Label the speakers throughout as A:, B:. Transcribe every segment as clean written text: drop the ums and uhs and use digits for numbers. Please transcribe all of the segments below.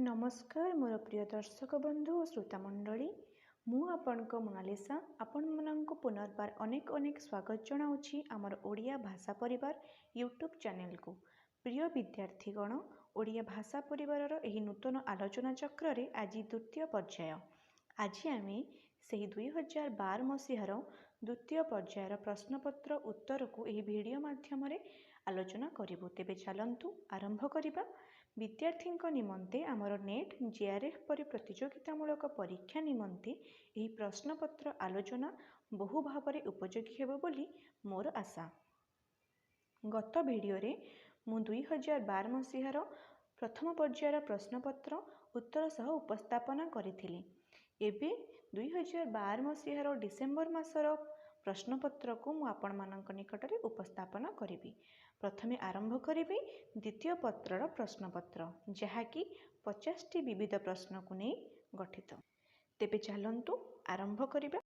A: ନମସ୍କାର ମୋର ପ୍ରିୟ ଦର୍ଶକ ବନ୍ଧୁ ଓ ଶ୍ରୋତା ମଣ୍ଡଳୀ, ମୁଁ ଆପଣଙ୍କ ମୋନାଲିସା ଆପଣମାନଙ୍କୁ ପୁନର୍ବାର ଅନେକ ଅନେକ ସ୍ୱାଗତ ଜଣାଉଛି ଆମର ଓଡ଼ିଆ ଭାଷା ପରିବାର ୟୁଟ୍ୟୁବ୍ ଚ୍ୟାନେଲକୁ। ପ୍ରିୟ ବିଦ୍ୟାର୍ଥୀଗଣ, ଓଡ଼ିଆ ଭାଷା ପରିବାରର ଏହି ନୂତନ ଆଲୋଚନା ଚକ୍ରରେ ଆଜି ଦ୍ୱିତୀୟ ପର୍ଯ୍ୟାୟ। ଆଜି ଆମେ ସେହି 2012 ମସିହାର ଦ୍ୱିତୀୟ ପର୍ଯ୍ୟାୟର ପ୍ରଶ୍ନପତ୍ର ଉତ୍ତରକୁ ଏହି ଭିଡ଼ିଓ ମାଧ୍ୟମରେ ଆଲୋଚନା କରିବୁ। ତେବେ ଚାଲନ୍ତୁ ଆରମ୍ଭ କରିବା। ବିଦ୍ୟାର୍ଥୀଙ୍କ ନିମନ୍ତେ ଆମର ନେଟ୍, ଜେଆର୍ଏଫ୍ ପରି ପ୍ରତିଯୋଗିତାମୂଳକ ପରୀକ୍ଷା ନିମନ୍ତେ ଏହି ପ୍ରଶ୍ନପତ୍ର ଆଲୋଚନା ବହୁ ଭାବରେ ଉପଯୋଗୀ ହେବ ବୋଲି ମୋର ଆଶା। ଗତ ଭିଡ଼ିଓରେ ମୁଁ 2012 ମସିହାର ପ୍ରଥମ ପର୍ଯ୍ୟାୟର ପ୍ରଶ୍ନପତ୍ର ଉତ୍ତର ସହ ଉପସ୍ଥାପନା କରିଥିଲି। ଏବେ 2012 ମସିହାର ଡିସେମ୍ବର ମାସର ପ୍ରଶ୍ନପତ୍ରକୁ ମୁଁ ଆପଣମାନଙ୍କ ନିକଟରେ ଉପସ୍ଥାପନା କରିବି। ପ୍ରଥମେ ଆରମ୍ଭ କରିବି ଦ୍ୱିତୀୟ ପତ୍ରର ପ୍ରଶ୍ନପତ୍ର, ଯାହାକି 50ଟି ବିବିଧ ପ୍ରଶ୍ନକୁ ନେଇ ଗଠିତ। ତେବେ ଚାଲନ୍ତୁ ଆରମ୍ଭ କରିବା।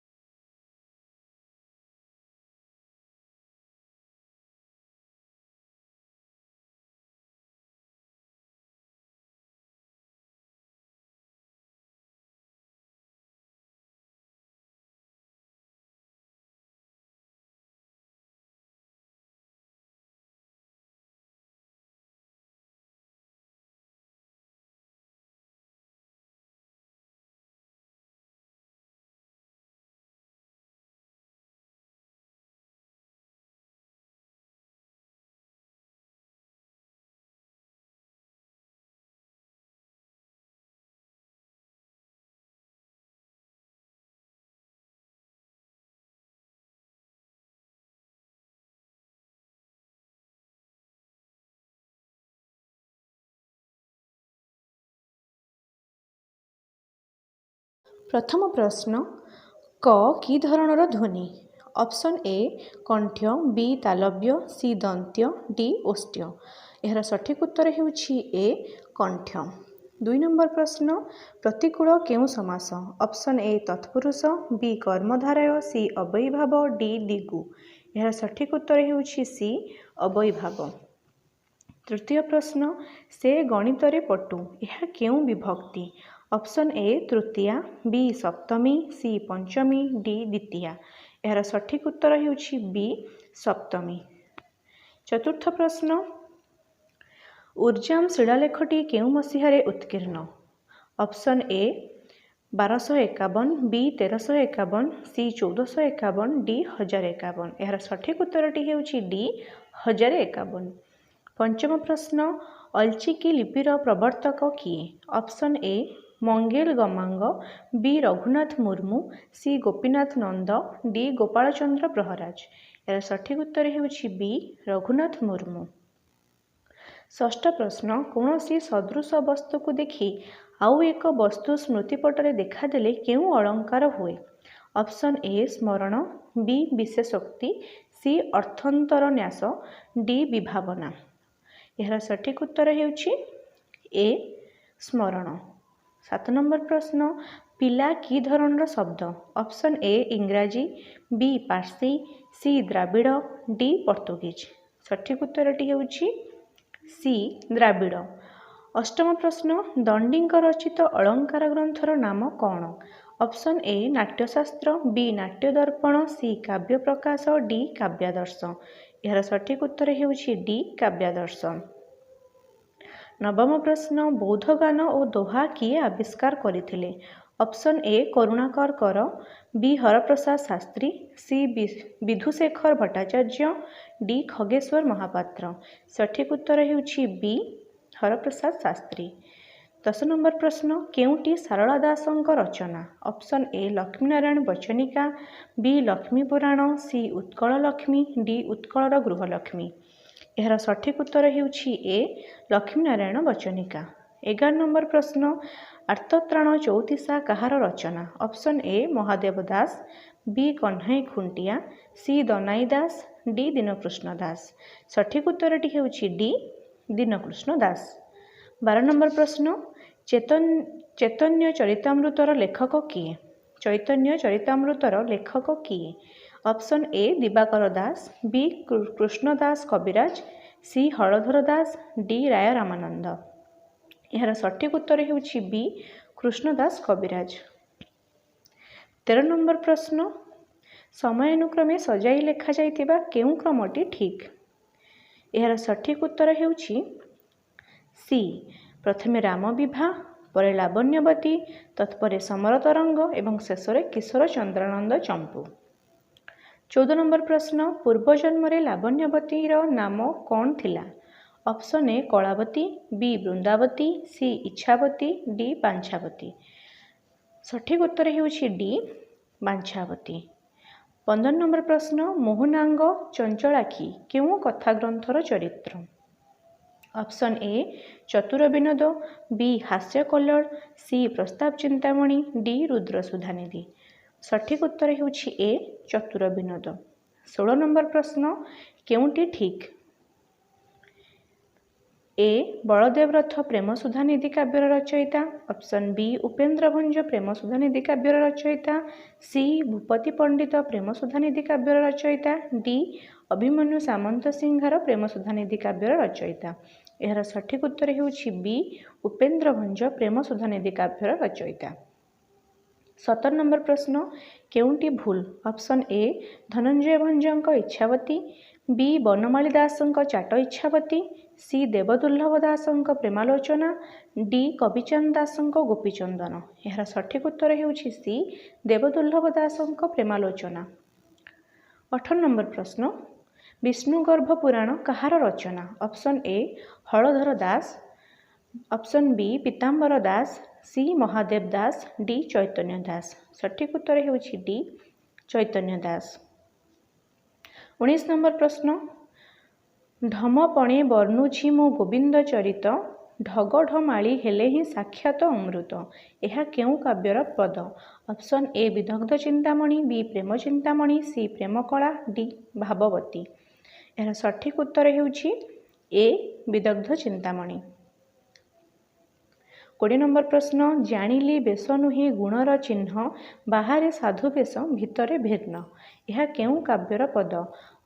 A: ପ୍ରଥମ ପ୍ରଶ୍ନ, କ କି ଧରଣର ଧ୍ୱନି? ଅପସନ୍ ଏ କଣ୍ଠ୍ୟ, ବି ତାଲବ୍ୟ, ସି ଦନ୍ତ୍ୟ, ଡି ଓଷ୍ଟ୍ୟ। ଏହାର ସଠିକ୍ ଉତ୍ତର ହେଉଛି ଏ କଣ୍ଠ୍ୟ। 2 ନମ୍ବର ପ୍ରଶ୍ନ, ପ୍ରତିକୂଳ କେଉଁ ସମାସ? ଅପସନ୍ ଏ ତତ୍ପୁରୁଷ, ବି କର୍ମଧାରୟ, ସି ଅବ୍ୟୟୀଭାବ, ଡି ଦ୍ୱିଗୁ। ଏହାର ସଠିକ୍ ଉତ୍ତର ହେଉଛି ସି ଅବ୍ୟୟୀଭାବ। ତୃତୀୟ ପ୍ରଶ୍ନ, ସେ ଗଣିତରେ ପଟୁ, ଏହା କେଉଁ ବିଭକ୍ତି? ଅପସନ୍ ଏ ତୃତୀୟା, ବି ସପ୍ତମୀ, ସି ପଞ୍ଚମୀ, ଡି ଦ୍ୱିତୀୟା। ଏହାର ସଠିକ୍ ଉତ୍ତର ହେଉଛି ବି ସପ୍ତମୀ। ଚତୁର୍ଥ ପ୍ରଶ୍ନ, ଉର୍ଜାମ ଶିଳାଲେଖଟି କେଉଁ ମସିହାରେ ଉତ୍କୀର୍ଣ୍ଣ? Option A 1251, B 1351, C 1451, D 1051। ଏହାର ସଠିକ୍ ଉତ୍ତରଟି ହେଉଛି ଡି 1051। ପଞ୍ଚମ ପ୍ରଶ୍ନ, ଅଲଚିକି ଲିପିର ପ୍ରବର୍ତ୍ତକ କିଏ? Option A Mangel Gamang, B Raghunath Murmu, C Gopinath Nanda, D Gopalchandra Praharaj. ଏହାର ସଠିକ୍ ଉତ୍ତର ହେଉଛି ବି ରଘୁନାଥ ମୁର୍ମୁ। ଷଷ୍ଠ ପ୍ରଶ୍ନ, କୌଣସି ସଦୃଶ ବସ୍ତୁକୁ ଦେଖି ଆଉ ଏକ ବସ୍ତୁ ସ୍ମୃତିପଟରେ ଦେଖାଦେଲେ କେଉଁ ଅଳଙ୍କାର ହୁଏ? ଅପସନ୍ ଏ ସ୍ମରଣ, ବି ବିଶେଷୋକ୍ତି, ସି ଅର୍ଥାନ୍ତରନ୍ୟାସ, ଡି ବିଭାବନା। ଏହାର ସଠିକ୍ ଉତ୍ତର ହେଉଛି ଏ ସ୍ମରଣ। 7 ନମ୍ବର ପ୍ରଶ୍ନ, ପିଲା କି ଧରଣର ଶବ୍ଦ? ଅପସନ୍ ଏ ଇଂରାଜୀ, ବି ପାର୍ସୀ, ସି ଦ୍ରାବିଡ଼, ଡି ପର୍ତ୍ତୁଗୀଜ। ସଠିକ୍ ଉତ୍ତରଟି ହେଉଛି ସି ଦ୍ରାବିଡ଼। ଅଷ୍ଟମ ପ୍ରଶ୍ନ, ଦଣ୍ଡୀଙ୍କ ରଚିତ ଅଳଙ୍କାର ଗ୍ରନ୍ଥର ନାମ କ'ଣ? Option A Natyashastra, B Natyadarpana, C Kavyaprakasha, D Kavyadarsha. ଏହାର ସଠିକ୍ ଉତ୍ତର ହେଉଛି ଡି କାବ୍ୟାଦର୍ଶ। ନବମ ପ୍ରଶ୍ନ, ବୌଦ୍ଧଗାନ ଓ ଦୋହା କିଏ ଆବିଷ୍କାର କରିଥିଲେ? Option A Karunakar Kar, B Haraprasad Shastri, C Bidhushekhar Bhattacharya, D Khageswar Mohapatra. ସଠିକ୍ ଉତ୍ତର ହେଉଛି ବି ହରପ୍ରସାଦ ଶାସ୍ତ୍ରୀ। 10 ନମ୍ବର ପ୍ରଶ୍ନ, କେଉଁଟି ସାରଳା ଦାସଙ୍କ ରଚନା? Option A Lakshminarayan Bachanika, B Lakshmi Purana, C Utkal Lakshmi, D ଉତ୍କଳର ଗୃହଲକ୍ଷ୍ମୀ। ଏହାର ସଠିକ୍ ଉତ୍ତର ହେଉଛି ଏ ଲକ୍ଷ୍ମୀନାରାୟଣ ବଚନିକା। 11 ନମ୍ବର ପ୍ରଶ୍ନ, ଆର୍ତ୍ତତ୍ରାଣ ଚଉତିଶା କାହାର ରଚନା? Option A Mahadev Das, B Kanhai Khuntia, C Danai Das, D Dinakrushna Das. ସଠିକ୍ ଉତ୍ତରଟି ହେଉଛି ଡି ଦୀନକୃଷ୍ଣ ଦାସ। 12 ନମ୍ବର ପ୍ରଶ୍ନ, ଚୈତନ୍ୟ ଚରିତାମୃତର ଲେଖକ କିଏ? ଚୈତନ୍ୟ ଚରିତାମୃତର ଲେଖକ କିଏ? Option A Dibakar Das, B Krishnadas Kabiraj, C Haladhar Das, D Ray Ramananda. ଏହାର ସଠିକ୍ ଉତ୍ତର ହେଉଛି ବି କୃଷ୍ଣଦାସ କବିରାଜ। 13 ନମ୍ବର ପ୍ରଶ୍ନ, ସମୟାନୁକ୍ରମେ ସଜାଇ ଲେଖାଯାଇଥିବା କେଉଁ କ୍ରମଟି ଠିକ୍? ଏହାର ସଠିକ୍ ଉତ୍ତର ହେଉଛି ସି, ପ୍ରଥମେ ରାମ ବିଭା, ପରେ ଲାବଣ୍ୟବତୀ, ତତ୍ପରେ ସମର ତରଙ୍ଗ ଏବଂ ଶେଷରେ କିଶୋର ଚନ୍ଦ୍ରାନନ୍ଦ ଚମ୍ପୁ। 14 ନମ୍ବର ପ୍ରଶ୍ନ, ପୂର୍ବଜନ୍ମରେ ଲାବଣ୍ୟବତୀର ନାମ କ'ଣ ଥିଲା? Option A Kalabati, B Brundabati, C Ichhabati, D Banchhabati. ସଠିକ୍ ଉତ୍ତର ହେଉଛି ଡି ବାଞ୍ଛାବତୀ। 15 ନମ୍ବର ପ୍ରଶ୍ନ, ମୋହନାଙ୍ଗ ଚଞ୍ଚଳାକ୍ଷୀ କେଉଁ କଥାଗ୍ରନ୍ଥର ଚରିତ୍ର? ଅପସନ୍ ଏ ଚତୁର ବିନୋଦ, ବି ହାସ୍ୟକଲ୍ଲୋଳ, ସି ପ୍ରସ୍ତାବ ଚିନ୍ତାମଣି, ଡି ରୁଦ୍ର ସୁଧାନିଧି। ସଠିକ୍ ଉତ୍ତର ହେଉଛି ଏ ଚତୁର ବିନୋଦ। 16 ନମ୍ବର ପ୍ରଶ୍ନ, କେଉଁଟି ଠିକ୍? ଏ ବଳଦେବ ରଥ ପ୍ରେମ ସୁଧାନିଧି କାବ୍ୟର ରଚୟିତା, ଅପସନ୍ ବି ଉପେନ୍ଦ୍ର ଭଞ୍ଜ ପ୍ରେମ ସୁଧାନିଧି କାବ୍ୟର ରଚୟିତା, ସି ଭୂପତି ପଣ୍ଡିତ ପ୍ରେମ ସୁଧାନିଧି କାବ୍ୟର ରଚୟିତା, ଡି ଅଭିମନ୍ୟୁ ସାମନ୍ତସିଂହାର ପ୍ରେମ ସୁଧାନିଧି କାବ୍ୟର ରଚୟିତା। ଏହାର ସଠିକ୍ ଉତ୍ତର ହେଉଛି ବି ଉପେନ୍ଦ୍ର ଭଞ୍ଜ ପ୍ରେମ ସୁଧାନିଧି କାବ୍ୟର ରଚୟିତା। 17 ନମ୍ବର ପ୍ରଶ୍ନ, କେଉଁଟି ଭୁଲ? ଅପସନ୍ ଏ ଧନଞ୍ଜୟ ଭଞ୍ଜଙ୍କ ଇଚ୍ଛାବତୀ, ବି ବନମାଳୀ ଦାସଙ୍କ ଚାଟ ଇଚ୍ଛାବତୀ, ସି ଦେବଦୁର୍ଲ୍ଲଭ ଦାସଙ୍କ ପ୍ରେମାଲୋଚନା, ଡି କବିଚାନ୍ଦ ଦାସଙ୍କ ଗୋପୀଚନ୍ଦନ। ଏହାର ସଠିକ୍ ଉତ୍ତର ହେଉଛି ସି ଦେବଦୁର୍ଲ୍ଲଭ ଦାସଙ୍କ ପ୍ରେମାଲୋଚନା। 18 ନମ୍ବର ପ୍ରଶ୍ନ, ବିଷ୍ଣୁଗର୍ଭ ପୁରାଣ କାହାର ରଚନା? Option A Haladhar Das, option B Pitambar Das, C Mahadev Das, D Chaitanya Das. ସଠିକ୍ ଉତ୍ତର ହେଉଛି ଡି ଚୈତନ୍ୟ ଦାସ। 19 ନମ୍ବର ପ୍ରଶ୍ନ, ଢମପଣେ ବର୍ଣ୍ଣୁଛି ମୁଁ ଗୋବିନ୍ଦ ଚରିତ, ଢଗଢମାଳି ହେଲେ ହିଁ ସାକ୍ଷାତ ଅମୃତ, ଏହା କେଉଁ କାବ୍ୟର ପଦ? ଅପସନ୍ ଏ ବିଦଗ୍ଧ ଚିନ୍ତାମଣି, ବି ପ୍ରେମ ଚିନ୍ତାମଣି, ସି ପ୍ରେମକଳା, ଡି ଭାବବତୀ। ଏହାର ସଠିକ୍ ଉତ୍ତର ହେଉଛି ଏ ବିଦଗ୍ଧ ଚିନ୍ତାମଣି। 20 ନମ୍ବର ପ୍ରଶ୍ନ, ଜାଣିଲି ବେଶ ନୁହେଁ ଗୁଣର ଚିହ୍ନ, ବାହାରେ ସାଧୁ ବେଶ ଭିତରେ ଭିନ୍ନ, ଏହା କେଉଁ କାବ୍ୟର ପଦ?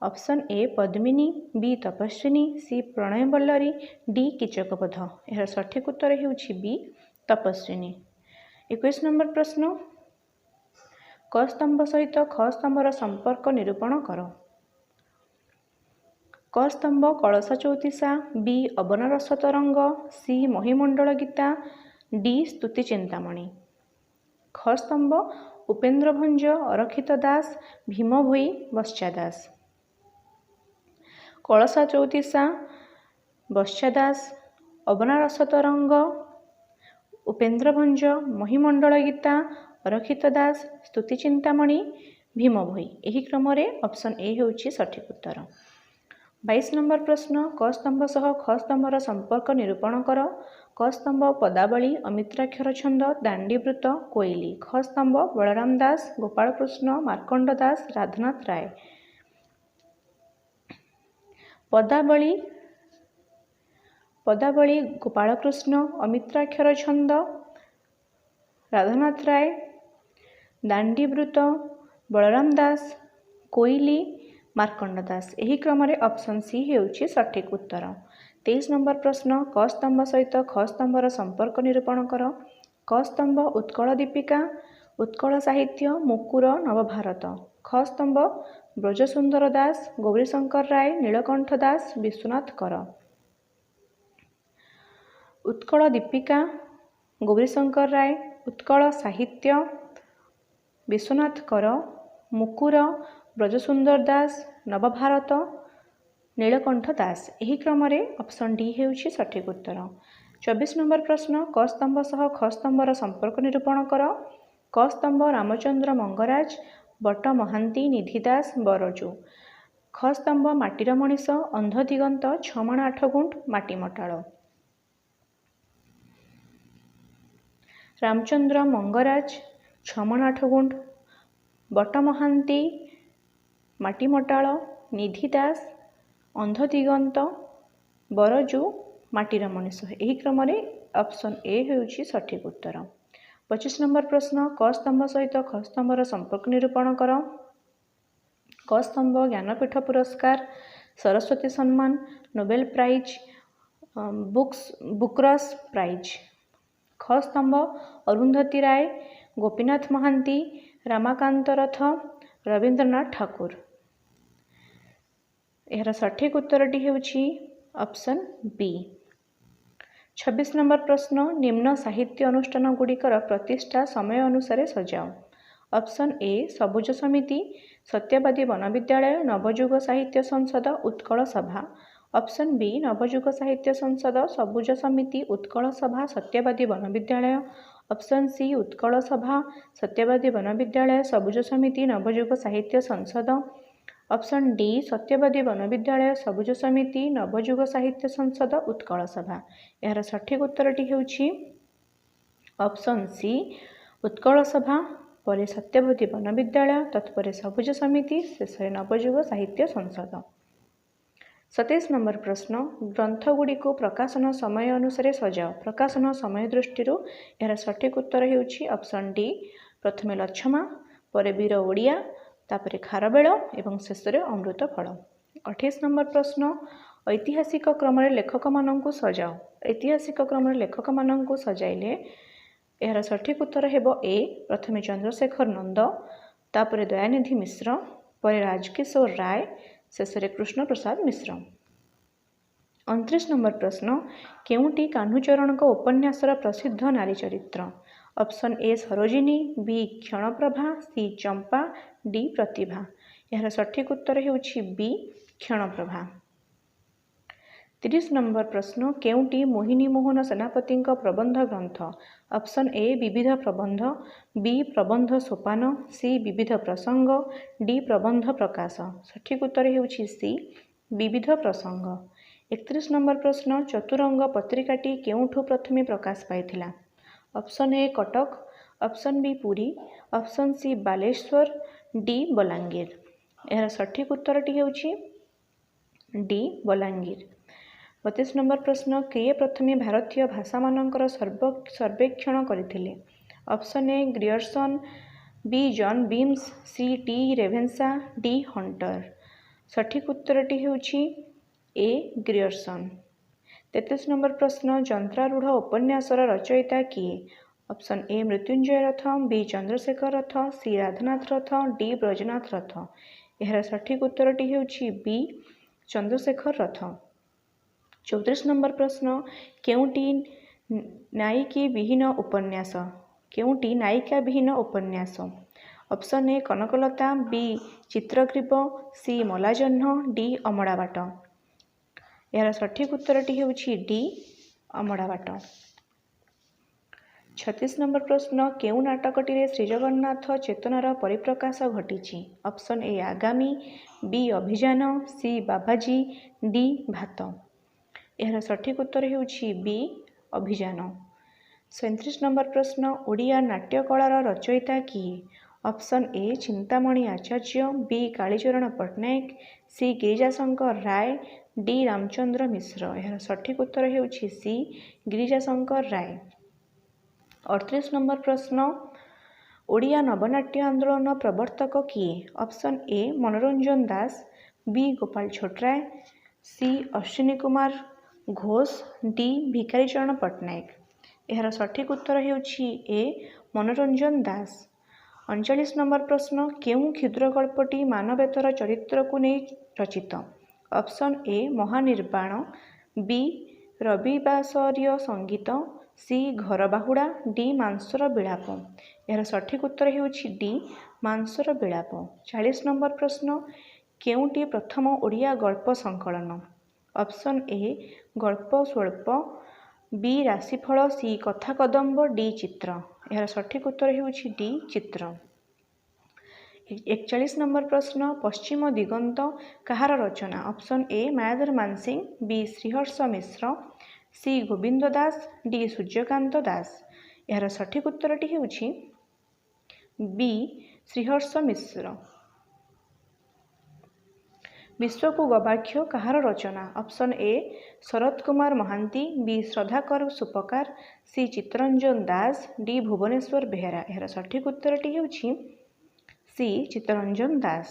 A: Option A Padmini, B Tapaswini, C Pranayaballari, D Kichakabadha. ଏହାର ସଠିକ୍ ଉତ୍ତର ହେଉଛି ବି ତପସ୍ୱିନୀ। 21 ନମ୍ବର ପ୍ରଶ୍ନ, କ ସ୍ତମ୍ଭ ସହିତ ଖ ସ୍ତମ୍ଭର ସମ୍ପର୍କ ନିରୂପଣ କର। କ ସ୍ତମ୍ଭ କଳସା ଚଉତିଶା, ବି ଅବନରସ ତରଙ୍ଗ, ସି ମହିମଣ୍ଡଳ ଗୀତା, ଡି ସ୍ତୁତି ଚିନ୍ତାମଣି। ଖ ସ୍ତମ୍ଭ ଉପେନ୍ଦ୍ର ଭଞ୍ଜ, ଅରକ୍ଷିତ ଦାସ, ଭୀମ ଭୋଇ, ବତ୍ସା ଦାସ। କଳସା ଚଉତିଶା ବତ୍ସା ଦାସ, ଅବନାରସ ତରଙ୍ଗ ଉପେନ୍ଦ୍ର ଭଞ୍ଜ, ମହିମଣ୍ଡଳ ଗୀତା ଅରକ୍ଷିତ ଦାସ, ସ୍ତୁତି ଚିନ୍ତାମଣି ଭୀମ ଭୋଇ। ଏହି କ୍ରମରେ ଅପସନ୍ ଏ ହେଉଛି ସଠିକ୍ ଉତ୍ତର। 22 ନମ୍ବର ପ୍ରଶ୍ନ, କ ସ୍ତମ୍ଭ ସହ ଖ ସ୍ତମ୍ଭର ସମ୍ପର୍କ ନିରୂପଣ କର। କ ସ୍ତମ୍ଭ ପଦାବଳୀ, ଅମିତ୍ରାକ୍ଷର ଛନ୍ଦ, ଦାଣ୍ଡିବୃତ୍ତ, କୋଇଲି। ଖ ସ୍ତମ୍ଭ ବଳରାମ ଦାସ, ଗୋପାଳକୃଷ୍ଣ, ମାର୍କଣ୍ଡ ଦାସ, ରାଧାନାଥ ରାୟ। ପଦାବଳୀ ଗୋପାଳକୃଷ୍ଣ, ଅମିତ୍ରାକ୍ଷର ଛନ୍ଦ ରାଧାନାଥ ରାୟ, ଦାଣ୍ଡିବୃତ୍ତ ବଳରାମ ଦାସ, କୋଇଲି ମାର୍କଣ୍ଡ ଦାସ। ଏହି କ୍ରମରେ ଅପସନ୍ ସି ହେଉଛି ସଠିକ୍ ଉତ୍ତର। 23 ନମ୍ବର ପ୍ରଶ୍ନ, କ ସ୍ତମ୍ଭ ସହିତ ଖ ସ୍ତମ୍ଭର ସମ୍ପର୍କ ନିରୂପଣ କର। କ ସ୍ତମ୍ଭ ଉତ୍କଳ ଦୀପିକା, ଉତ୍କଳ ସାହିତ୍ୟ, ମୁକୁର, ନବଭାରତ। ଖ ସ୍ତମ୍ଭ ବ୍ରଜସୁନ୍ଦର ଦାସ, ଗୌରୀଶଙ୍କର ରାୟ, ନୀଳକଣ୍ଠ ଦାସ, ବିଶ୍ୱନାଥ କର। ଉତ୍କଳ ଦୀପିକା ଗୌରୀଶଙ୍କର ରାୟ, ଉତ୍କଳ ସାହିତ୍ୟ ବିଶ୍ୱନାଥ କର, ମୁକୁର ବ୍ରଜସୁନ୍ଦର ଦାସ, ନବଭାରତ ନୀଳକଣ୍ଠ ଦାସ। ଏହି କ୍ରମରେ ଅପସନ୍ ଡି ହେଉଛି ସଠିକ୍ ଉତ୍ତର। 24 ନମ୍ବର ପ୍ରଶ୍ନ, କ ସ୍ତମ୍ଭ ସହ ଖ ସ୍ତମ୍ଭର ସମ୍ପର୍କ ନିରୂପଣ କର। କ ସ୍ତମ୍ଭ ରାମଚନ୍ଦ୍ର ମଙ୍ଗରାଜ, ବଟ ମହାନ୍ତି, ନିଧି ଦାସ, ବରଜୁ। ଖ ସ୍ତମ୍ଭ ମାଟିର ମଣିଷ, ଅନ୍ଧ ଦିଗନ୍ତ, 6 ମାଣ 8 ଗୁଣ୍ଠ, ମାଟି ମଟାଳ। ରାମଚନ୍ଦ୍ର ମଙ୍ଗରାଜ, 6 ମାଣ 8 ଗୁଣ୍ଠ, ବଟ ମହାନ୍ତି, ମାଟି ମଟାଳ, ନିଧି ଦାସ, ଅନ୍ଧ ଦିଗନ୍ତ, ବରଜୁ, ମାଟିର ମଣିଷ। ଏହି କ୍ରମରେ ଅପସନ୍ ଏ ହେଉଛି ସଠିକ୍ ଉତ୍ତର। 25 ନମ୍ବର ପ୍ରଶ୍ନ, କ ସ୍ତମ୍ଭ ସହିତ ଖ ସ୍ତମ୍ଭର ସମ୍ପର୍କ ନିରୂପଣ କର। କ ସ୍ତମ୍ଭ ଜ୍ଞାନପୀଠ ପୁରସ୍କାର, ସରସ୍ୱତୀ ସମ୍ମାନ, ନୋବେଲ ପ୍ରାଇଜ୍, ବୁକର୍ସ ପ୍ରାଇଜ୍? ଖ ସ୍ତମ୍ଭ ଅରୁନ୍ଧତୀ ରାୟ, ଗୋପୀନାଥ ମହାନ୍ତି, ରମାକାନ୍ତ ରଥ, ରବୀନ୍ଦ୍ରନାଥ ଠାକୁର। ଏହାର ସଠିକ୍ ଉତ୍ତରଟି ହେଉଛି ଅପସନ୍ ବି। 26 ନମ୍ବର ପ୍ରଶ୍ନ, ନିମ୍ନ ସାହିତ୍ୟ ଅନୁଷ୍ଠାନ ଗୁଡ଼ିକର ପ୍ରତିଷ୍ଠା ସମୟ ଅନୁସାରେ ସଜାଅ। ଅପସନ୍ ଏ ସବୁଜ ସମିତି, ସତ୍ୟବାଦୀ ବନବିଦ୍ୟାଳୟ, ନବଯୁଗ ସାହିତ୍ୟ ସଂସଦ, ଉତ୍କଳ ସଭା। ଅପସନ୍ ବି ନବଯୁଗ ସାହିତ୍ୟ ସଂସଦ, ସବୁଜ ସମିତି, ଉତ୍କଳ ସଭା, ସତ୍ୟବାଦୀ ବନବିଦ୍ୟାଳୟ। ଅପସନ୍ ସି ଉତ୍କଳ ସଭା, ସତ୍ୟବାଦୀ ବନବିଦ୍ୟାଳୟ, ସବୁଜ ସମିତି, ନବଯୁଗ ସାହିତ୍ୟ ସଂସଦ। ଅପସନ୍ ଡି ସତ୍ୟବାଦୀ ବନବିଦ୍ୟାଳୟ, ସବୁଜ ସମିତି, ନବଯୁଗ ସାହିତ୍ୟ ସଂସଦ, ଉତ୍କଳ ସଭା। ଏହାର ସଠିକ୍ ଉତ୍ତରଟି ହେଉଛି ଅପସନ୍ ସି ଉତ୍କଳ ସଭା, ପରେ ସତ୍ୟବାଦୀ ବନବିଦ୍ୟାଳୟ, ତତ୍ପରେ ସବୁଜ ସମିତି, ଶେଷରେ ନବଯୁଗ ସାହିତ୍ୟ ସଂସଦ। 27 ନମ୍ବର ପ୍ରଶ୍ନ, ଗ୍ରନ୍ଥଗୁଡ଼ିକୁ ପ୍ରକାଶନ ସମୟ ଅନୁସାରେ ସଜାଅ। ପ୍ରକାଶନ ସମୟ ଦୃଷ୍ଟିରୁ ଏହାର ସଠିକ୍ ଉତ୍ତର ହେଉଛି ଅପସନ୍ ଡି ପ୍ରଥମେ ଲଛମା, ପରେ ବୀର ଓଡ଼ିଆ, ତାପରେ ଖାରବେଳ ଏବଂ ଶେଷରେ ଅମୃତ ଫଳ। 28 ନମ୍ବର ପ୍ରଶ୍ନ, ଐତିହାସିକ କ୍ରମରେ ଲେଖକମାନଙ୍କୁ ସଜାଅ। ଐତିହାସିକ କ୍ରମରେ ଲେଖକମାନଙ୍କୁ ସଜାଇଲେ ଏହାର ସଠିକ୍ ଉତ୍ତର ହେବ ଏ ପ୍ରଥମେ ଚନ୍ଦ୍ରଶେଖର ନନ୍ଦ, ତାପରେ ଦୟାନିଧି ମିଶ୍ର, ପରେ ରାଜକିଶୋର ରାୟ, ଶେଷରେ କୃଷ୍ଣପ୍ରସାଦ ମିଶ୍ର। 29 ନମ୍ବର ପ୍ରଶ୍ନ, କେଉଁଟି କାହ୍ନୁଚରଣଙ୍କ ଉପନ୍ୟାସର ପ୍ରସିଦ୍ଧ ନାରୀ ଚରିତ୍ର? Option A Sarojini, B Kshanaprabha, C Champa, D Pratibha. ଏହାର ସଠିକ୍ ଉତ୍ତର ହେଉଛି ବି କ୍ଷଣପ୍ରଭା। 30 ନମ୍ବର ପ୍ରଶ୍ନ, କେଉଁଟି ମୋହିନୀ ମୋହନ ସେନାପତିଙ୍କ ପ୍ରବନ୍ଧ ଗ୍ରନ୍ଥ? ଅପସନ୍ ଏ ବିବିଧ ପ୍ରବନ୍ଧ, ବି ପ୍ରବନ୍ଧ ସୋପାନ, ସି ବିବିଧ ପ୍ରସଙ୍ଗ, ଡି ପ୍ରବନ୍ଧ ପ୍ରକାଶ। ସଠିକ୍ ଉତ୍ତର ହେଉଛି ସି ବିବିଧ ପ୍ରସଙ୍ଗ। 31 ନମ୍ବର ପ୍ରଶ୍ନ, ଚତୁରଙ୍ଗ ପତ୍ରିକାଟି କେଉଁଠୁ ପ୍ରଥମେ ପ୍ରକାଶ ପାଇଥିଲା? Option A Cuttack, option B Puri, option C Baleswar, D Balangir. ଏହାର ସଠିକ୍ ଉତ୍ତରଟି ହେଉଛି ଡି ବଲାଙ୍ଗୀର। 32 ନମ୍ବର ପ୍ରଶ୍ନ, କିଏ ପ୍ରଥମେ ଭାରତୀୟ ଭାଷାମାନଙ୍କର ସର୍ବେକ୍ଷଣ କରିଥିଲେ? Option A Grierson, B John Beames, C T Ravenshaw, D Hunter. ସଠିକ୍ ଉତ୍ତରଟି ହେଉଛି ଏ ଗ୍ରିୟର୍ସନ୍। 33 ନମ୍ବର ପ୍ରଶ୍ନ, ଯନ୍ତ୍ରାରୂଢ଼ ଉପନ୍ୟାସର ରଚୟିତା କିଏ? Option A Mrutyunjay Rath, B Chandrashekhar Rath, C Radhanath Rath, D Brajanath Rath. ଏହାର ସଠିକ୍ ଉତ୍ତରଟି ହେଉଛି ବି ଚନ୍ଦ୍ରଶେଖର ରଥ। 34 ନମ୍ବର ପ୍ରଶ୍ନ, କେଉଁଟି ନାୟିକୀ ବିହୀନ ଉପନ୍ୟାସ? କେଉଁଟି ନାୟିକା ବିହୀନ ଉପନ୍ୟାସ? Option A Kanaklata, B Chitragriba, C Malajanh, D Amadabata. ଏହାର ସଠିକ୍ ଉତ୍ତରଟି ହେଉଛି ଡି ଅମଡ଼ାବାଟ। 36 ନମ୍ବର ପ୍ରଶ୍ନ, କେଉଁ ନାଟକଟିରେ ଶ୍ରୀଜଗନ୍ନାଥ ଚେତନାର ପରିପ୍ରକାଶ ଘଟିଛି? ଅପସନ୍ ଏ ଆଗାମୀ, ବି ଅଭିଯାନ, ସି ବାବାଜୀ, ଡି ଭାତ। ଏହାର ସଠିକ୍ ଉତ୍ତର ହେଉଛି ବି ଅଭିଯାନ। 37 ନମ୍ବର ପ୍ରଶ୍ନ, ଓଡ଼ିଆ ନାଟ୍ୟକଳାର ରଚୟିତା କିଏ? Option A Chintamani Acharya, B Kalicharan Pattnaik, C Girijashankar Ray, D Ramachandra Mishra. ଏହାର ସଠିକ୍ ଉତ୍ତର ହେଉଛି ସି ଗିରିଜାଶଙ୍କର ରାୟ। 38 ନମ୍ବର ପ୍ରଶ୍ନ, ଓଡ଼ିଆ ନବନାଟ୍ୟ ଆନ୍ଦୋଳନ ପ୍ରବର୍ତ୍ତକ କିଏ? Option A Manoranjan Das, B Gopal Chhotray, C Ashwini Kumar Ghosh, D Bhikhari Charan Pattnaik. ଏହାର ସଠିକ୍ ଉତ୍ତର ହେଉଛି ଏ ମନୋରଞ୍ଜନ ଦାସ। 39 ନମ୍ବର ପ୍ରଶ୍ନ, କେଉଁ କ୍ଷୁଦ୍ରଗଳ୍ପଟି ମାନବେତର ଚରିତ୍ରକୁ ନେଇ ରଚିତ? ଅପସନ୍ ଏ ମହାନିର୍ବାଣ, ବି ରବିବାସରୀୟ ସଙ୍ଗୀତ, ସି ଘରବାହୁଡ଼ା, ଡି ମାଂସର ବିଳାପ। ଏହାର ସଠିକ୍ ଉତ୍ତର ହେଉଛି ଡି ମାଂସର ବିଳାପ। 40 ନମ୍ବର ପ୍ରଶ୍ନ, କେଉଁଟି ପ୍ରଥମ ଓଡ଼ିଆ ଗଳ୍ପ ସଂକଳନ? ଅପସନ୍ ଏ ଗଳ୍ପ ସ୍ୱଳ୍ପ, ବି ରାଶିଫଳ, ସି କଥା କଦମ୍ବ, ଡି ଚିତ୍ର। ଏହାର ସଠିକ୍ ଉତ୍ତର ହେଉଛି ଡି ଚିତ୍ର। 41 ନମ୍ବର ପ୍ରଶ୍ନ, ପଶ୍ଚିମ ଦିଗନ୍ତ କାହାର ରଚନା? Option A Mayadhar Mansingh, B Sriharsha Mishra, C Gobinda Das, D Suryakant Das. ଏହାର ସଠିକ୍ ଉତ୍ତରଟି ହେଉଛି ବି ଶ୍ରୀହର୍ଷ ମିଶ୍ର। ବିଶ୍ୱକୁ ଗବାକ୍ଷ କାହାର ରଚନା? Option A Sarat Kumar Mohanty, B Shraddhakar Supakar, C Chittaranjan Das, D Bhubaneswar Behera. ଏହାର ସଠିକ୍ ଉତ୍ତରଟି ହେଉଛି ସି ଚିତ୍ତରଞ୍ଜନ ଦାସ।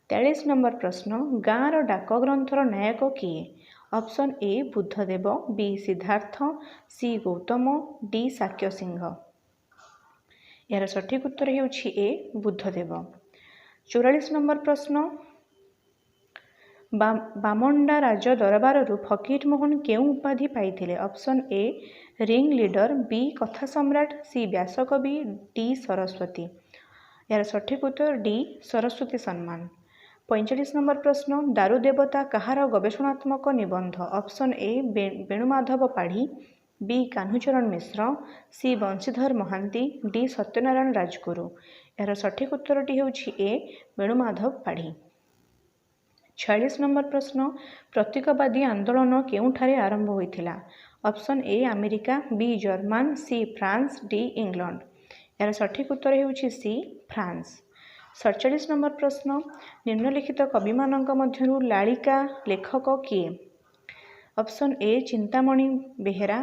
A: 43 ନମ୍ବର ପ୍ରଶ୍ନ, ଗାଁର ଡାକ ଗ୍ରନ୍ଥର ନାୟକ କିଏ? Option A Buddhadeb, B Siddhartha, C Gautama, D Shakyasingh. ଏହାର ସଠିକ୍ ଉତ୍ତର ହେଉଛି ଏ ବୁଦ୍ଧଦେବ। 44 ନମ୍ବର ପ୍ରଶ୍ନ, ବାମଣ୍ଡା ରାଜ ଦରବାରରୁ ଫକୀରମୋହନ କେଉଁ ଉପାଧି ପାଇଥିଲେ? ଅପସନ୍ ଏ ରିଙ୍ଗ ଲିଡର, ବି କଥା ସମ୍ରାଟ, ସି ବ୍ୟାସକବି, ଡି ସରସ୍ୱତୀ। ଏହାର ସଠିକ୍ ଉତ୍ତର ଡି ସରସ୍ୱତୀ ସମ୍ମାନ। 45 ନମ୍ବର ପ୍ରଶ୍ନ, ଦାରୁଦେବତା କାହାର ଗବେଷଣାତ୍ମକ ନିବନ୍ଧ? Option A Benumadhab Padhi, B Kanhucharan Mishra, C Banshidhar Mohanty, D Satyanarayan Rajguru. ଏହାର ସଠିକ୍ ଉତ୍ତରଟି ହେଉଛି ଏ ବେଣୁମାଧବ ପାଢ଼ୀ। 46 ନମ୍ବର ପ୍ରଶ୍ନ, ପ୍ରତୀକବାଦୀ ଆନ୍ଦୋଳନ କେଉଁଠାରେ ଆରମ୍ଭ ହୋଇଥିଲା? Option A America, B German, C France, D England. ଏହାର ସଠିକ୍ ଉତ୍ତର ହେଉଛି ସି ଫ୍ରାନ୍ସ। 47 ନମ୍ବର ପ୍ରଶ୍ନ, ନିମ୍ନଲିଖିତ କବିମାନଙ୍କ ମଧ୍ୟରୁ ଲାଳିକା ଲେଖକ କିଏ? Option A Chintamani Behera,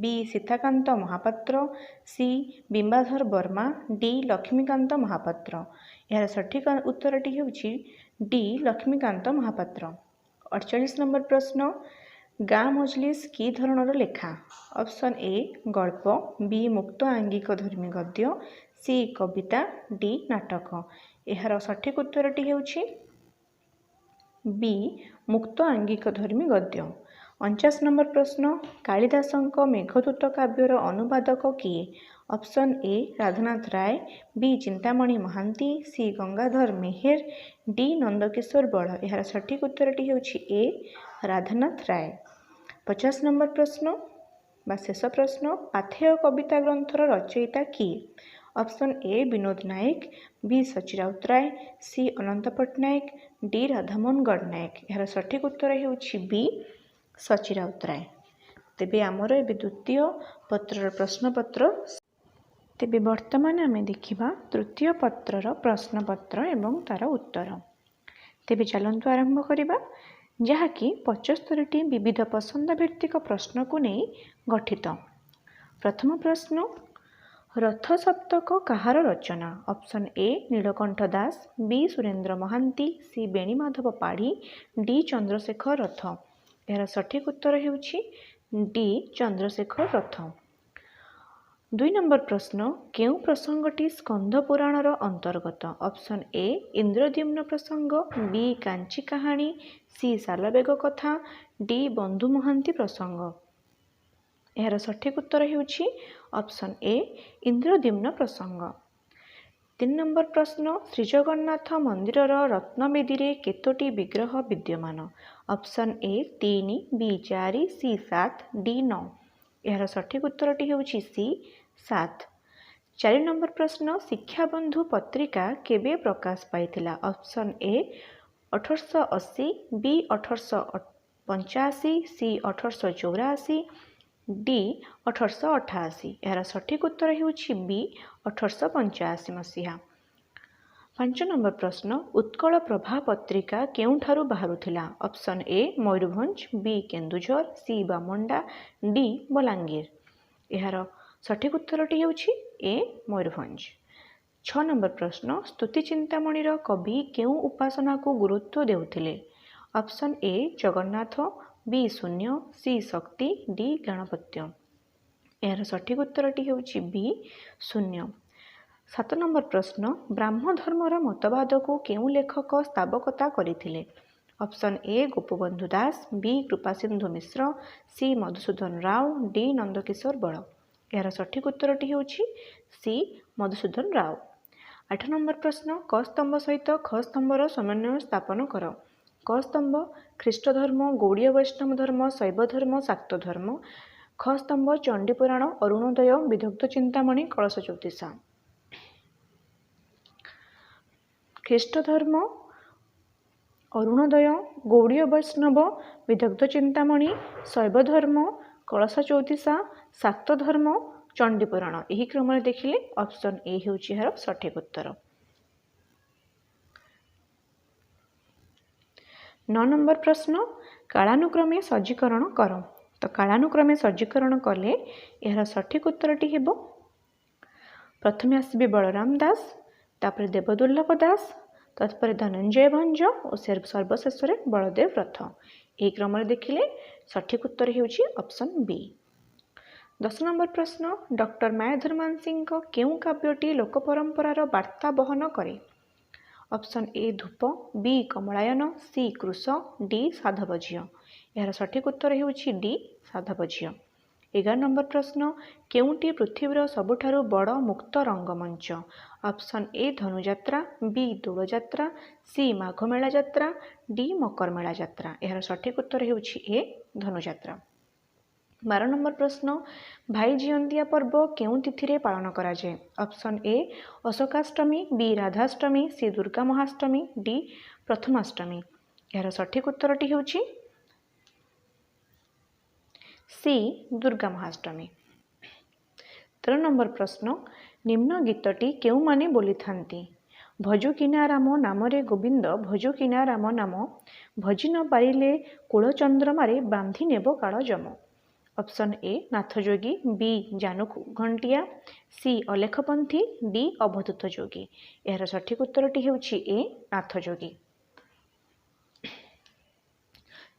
A: B Sitakant Mohapatra, C Bimbadhar Barma, D Laxmikant Mohapatra. ଏହାର ସଠିକ୍ ଉତ୍ତରଟି ହେଉଛି ଡି ଲକ୍ଷ୍ମୀକାନ୍ତ ମହାପାତ୍ର। 48 ନମ୍ବର ପ୍ରଶ୍ନ, ଗାଁ ମଜଲିସ୍ କି ଧରଣର ଲେଖା? ଅପସନ୍ ଏ ଗଳ୍ପ, ବି ମୁକ୍ତ ଆଙ୍ଗିକ ଧର୍ମୀ ଗଦ୍ୟ, ସି କବିତା, ଡି ନାଟକ। ଏହାର ସଠିକ୍ ଉତ୍ତରଟି ହେଉଛି ବି ମୁକ୍ତ ଆଙ୍ଗିକ ଧର୍ମୀ ଗଦ୍ୟ। 49 ନମ୍ବର ପ୍ରଶ୍ନ, କାଳିଦାସଙ୍କ ମେଘଦୂତ କାବ୍ୟର ଅନୁବାଦକ କିଏ? Option A Radhanath Ray, B Chintamani Mohanty, C Gangadhar Meher, D Nandakishore Bal. ଏହାର ସଠିକ୍ ଉତ୍ତରଟି ହେଉଛି ଏ ରାଧାନାଥ ରାୟ। 50 ନମ୍ବର ପ୍ରଶ୍ନ ବା ଶେଷ ପ୍ରଶ୍ନ, ପାଥେୟ କବିତା ଗ୍ରନ୍ଥର ରଚୟିତା କିଏ? Option A Binod Nayak, B Sachi Routray, C Ananta Patnaik, D Radhamohan Gadanayak. ଏହାର ସଠିକ୍ ଉତ୍ତର ହେଉଛି ବି ସଚି ରାଉତରାୟ। ତେବେ ଆମର ଏବେ ଦ୍ୱିତୀୟ ପତ୍ରର ପ୍ରଶ୍ନପତ୍ର। ତେବେ ବର୍ତ୍ତମାନ ଆମେ ଦେଖିବା ତୃତୀୟ ପତ୍ରର ପ୍ରଶ୍ନପତ୍ର ଏବଂ ତା'ର ଉତ୍ତର। ତେବେ ଚାଲନ୍ତୁ ଆରମ୍ଭ କରିବା, ଯାହାକି 75ଟି ବିବିଧ ପସନ୍ଦ ଭିତ୍ତିକ ପ୍ରଶ୍ନକୁ ନେଇ ଗଠିତ। ପ୍ରଥମ ପ୍ରଶ୍ନ, ରଥସପ୍ତକ କାହାର ରଚନା? Option A Nilakantha Das, B Surendra Mohanty, C Benimadhab Padhi, D Chandrashekhar Rath. ଏହାର ସଠିକ୍ ଉତ୍ତର ହେଉଛି ଡି ଚନ୍ଦ୍ରଶେଖର ରଥ। 2 ନମ୍ବର ପ୍ରଶ୍ନ, କେଉଁ ପ୍ରସଙ୍ଗଟି ସ୍କନ୍ଦ ପୁରାଣର ଅନ୍ତର୍ଗତ? ଅପସନ୍ ଏ ଇନ୍ଦ୍ରଦ୍ୟୁମ୍ନ ପ୍ରସଙ୍ଗ, ବି କାଞ୍ଚି କାହାଣୀ, ସି ସାଲବେଗ କଥା, ଡି ବନ୍ଧୁ ମହାନ୍ତି ପ୍ରସଙ୍ଗ। ଏହାର ସଠିକ୍ ଉତ୍ତର ହେଉଛି ଅପସନ୍ ଏ ଇନ୍ଦ୍ରଦ୍ୟୁମ୍ନ ପ୍ରସଙ୍ଗ। 3 ନମ୍ବର ପ୍ରଶ୍ନ, ଶ୍ରୀଜଗନ୍ନାଥ ମନ୍ଦିରର ରତ୍ନବେଦୀରେ କେତୋଟି ବିଗ୍ରହ ବିଦ୍ୟମାନ? Option A 3, B 4, C 7, D 9। ଏହାର ସଠିକ୍ ଉତ୍ତରଟି ହେଉଛି ସି 7। 4 ନମ୍ବର ପ୍ରଶ୍ନ, ଶିକ୍ଷାବନ୍ଧୁ ପତ୍ରିକା କେବେ ପ୍ରକାଶ ପାଇଥିଲା? Option A 1880, B 1885, C 1884, D 1888। ଏହାର ସଠିକ୍ ଉତ୍ତର ହେଉଛି ବି 1885 ମସିହା। 5 ନମ୍ବର ପ୍ରଶ୍ନ, ଉତ୍କଳ ପ୍ରଭା ପତ୍ରିକା କେଉଁଠାରୁ ବାହାରୁଥିଲା? Option A Mayurbhanj, B Keonjhar, C Bamanda, D Balangir. ଏହାର ସଠିକ୍ ଉତ୍ତରଟି ହେଉଛି ଏ ମୟୂରଭଞ୍ଜ। 6 ନମ୍ବର ପ୍ରଶ୍ନ, ସ୍ତୁତି ଚିନ୍ତାମଣିର କବି କେଉଁ ଉପାସନାକୁ ଗୁରୁତ୍ୱ ଦେଉଥିଲେ? ଅପସନ୍ ଏ ଜଗନ୍ନାଥ, ବି ଶୂନ୍ୟ, ସି ଶକ୍ତି, ଡି ଗଣପତ୍ୟ। ଏହାର ସଠିକ୍ ଉତ୍ତରଟି ହେଉଛି ବି ଶୂନ୍ୟ। 7 ନମ୍ବର ପ୍ରଶ୍ନ, ବ୍ରାହ୍ମ ଧର୍ମର ମତବାଦକୁ କେଉଁ ଲେଖକ ସ୍ଥାବକତା କରିଥିଲେ? Option A Gopabandhu Das, B Kripasindhu Mishra, C Madhusudan Rao, D Nandakishore Bal. ଏହାର ସଠିକ୍ ଉତ୍ତରଟି ହେଉଛି ସି ମଧୁସୂଦନ ରାଓ। 8 ନମ୍ବର ପ୍ରଶ୍ନ, କ ସ୍ତମ୍ଭ ସହିତ ଖ ସ୍ତମ୍ଭର ସମନ୍ୱୟ ସ୍ଥାପନ କର। କ ସ୍ତମ୍ଭ ଖ୍ରୀଷ୍ଟ ଧର୍ମ, ଗୌଡ଼ୀୟ ବୈଷ୍ଣବ ଧର୍ମ, ଶୈବ ଧର୍ମ, ଶାକ୍ତ ଧର୍ମ। ଖ ସ୍ତମ୍ଭ ଚଣ୍ଡୀପୁରାଣ, ଅରୁଣୋଦୟ, ବିଦଗ୍ଧ ଚିନ୍ତାମଣି, କଳସ ଜ୍ୟୋତିଷା। ଖ୍ରୀଷ୍ଟ ଧର୍ମ, ଅରୁଣୋଦୟ, ଗୌଡ଼ୀୟ ବୈଷ୍ଣବ, ବିଦଗ୍ଧ ଚିନ୍ତାମଣି, ଶୈବ ଧର୍ମ, କଳସ ଚଉତିଶା, ଶାକ୍ତ ଧର୍ମ, ଚଣ୍ଡୀପୁରାଣ। ଏହି କ୍ରମରେ ଦେଖିଲେ ଅପସନ୍ ଏ ହେଉଛି ଏହାର ସଠିକ୍ ଉତ୍ତର। 9 ନମ୍ବର ପ୍ରଶ୍ନ, କାଳାନୁକ୍ରମେ ସଜ୍ଜୀକରଣ କର। ତ କାଳାନୁକ୍ରମେ ସଜ୍ଜୀକରଣ କଲେ ଏହାର ସଠିକ୍ ଉତ୍ତରଟି ହେବ, ପ୍ରଥମେ ଆସିବେ ବଳରାମ ଦାସ, ତାପରେ ଦେବଦୁର୍ଲ୍ଲଭ ଦାସ, ତତ୍ପରେ ଧନଞ୍ଜୟ ଭଞ୍ଜ ଓ ସର୍ବଶେଷରେ ବଳଦେବ ରଥ। ଏହି କ୍ରମରେ ଦେଖିଲେ ସଠିକ୍ ଉତ୍ତର ହେଉଛି ଅପସନ୍ ବି। 10 ନମ୍ବର ପ୍ରଶ୍ନ, ଡକ୍ଟର ମାୟାଧର ମାନସିଂଙ୍କ କେଉଁ କାବ୍ୟଟି ଲୋକ ପରମ୍ପରାର ବାର୍ତ୍ତା ବହନ କରେ? ଅପସନ୍ ଏ ଧୂପ, ବି କମଳାୟନ, ସି କୃଷ, ଡି ସାଧବ ଝିଅ। ଏହାର ସଠିକ୍ ଉତ୍ତର ହେଉଛି ଡି ସାଧବ ଝିଅ। 11 ନମ୍ବର ପ୍ରଶ୍ନ, କେଉଁଟି ପୃଥିବୀର ସବୁଠାରୁ ବଡ଼ ମୁକ୍ତ ରଙ୍ଗମଞ୍ଚ? Option A Dhanuyatra, B Dolyatra, C Maghamela ଯାତ୍ରା, ଡି ମକରମେଳା ଯାତ୍ରା। ଏହାର ସଠିକ୍ ଉତ୍ତର ହେଉଛି ଏ ଧନୁଯାତ୍ରା। 12 ନମ୍ବର ପ୍ରଶ୍ନ, ଭାଇ ଜିଅନ୍ତିଆ ପର୍ବ କେଉଁ ତିଥିରେ ପାଳନ କରାଯାଏ? Option A Ashokashtami, B Radhashtami, C Durga Mahashtami, D Prathamastami. ଏହାର ସଠିକ୍ ଉତ୍ତରଟି ହେଉଛି ସି ଦୁର୍ଗା ମହାଷ୍ଟମୀ। 13 ନମ୍ବର ପ୍ରଶ୍ନ, ନିମ୍ନ ଗୀତଟି କେଉଁମାନେ ବୋଲିଥାନ୍ତି? ଭଜୁ କିନା ରାମ ନାମରେ ଗୋବିନ୍ଦ, ଭଜୁ କିନା ରାମ ନାମ, ଭଜି ନ ପାରିଲେ କୂଳଚନ୍ଦ୍ରମାରେ ବାନ୍ଧି ନେବ କାଳ ଯମ। ଅପସନ୍ ଏ ନାଥଯୋଗୀ, ବି ଜାନୁ ଘଣ୍ଟିଆ, ସି ଅଲେଖପନ୍ଥୀ, ଡି ଅବଧୂତ ଯୋଗୀ। ଏହାର ସଠିକ୍ ଉତ୍ତରଟି ହେଉଛି ଏ ନାଥଯୋଗୀ।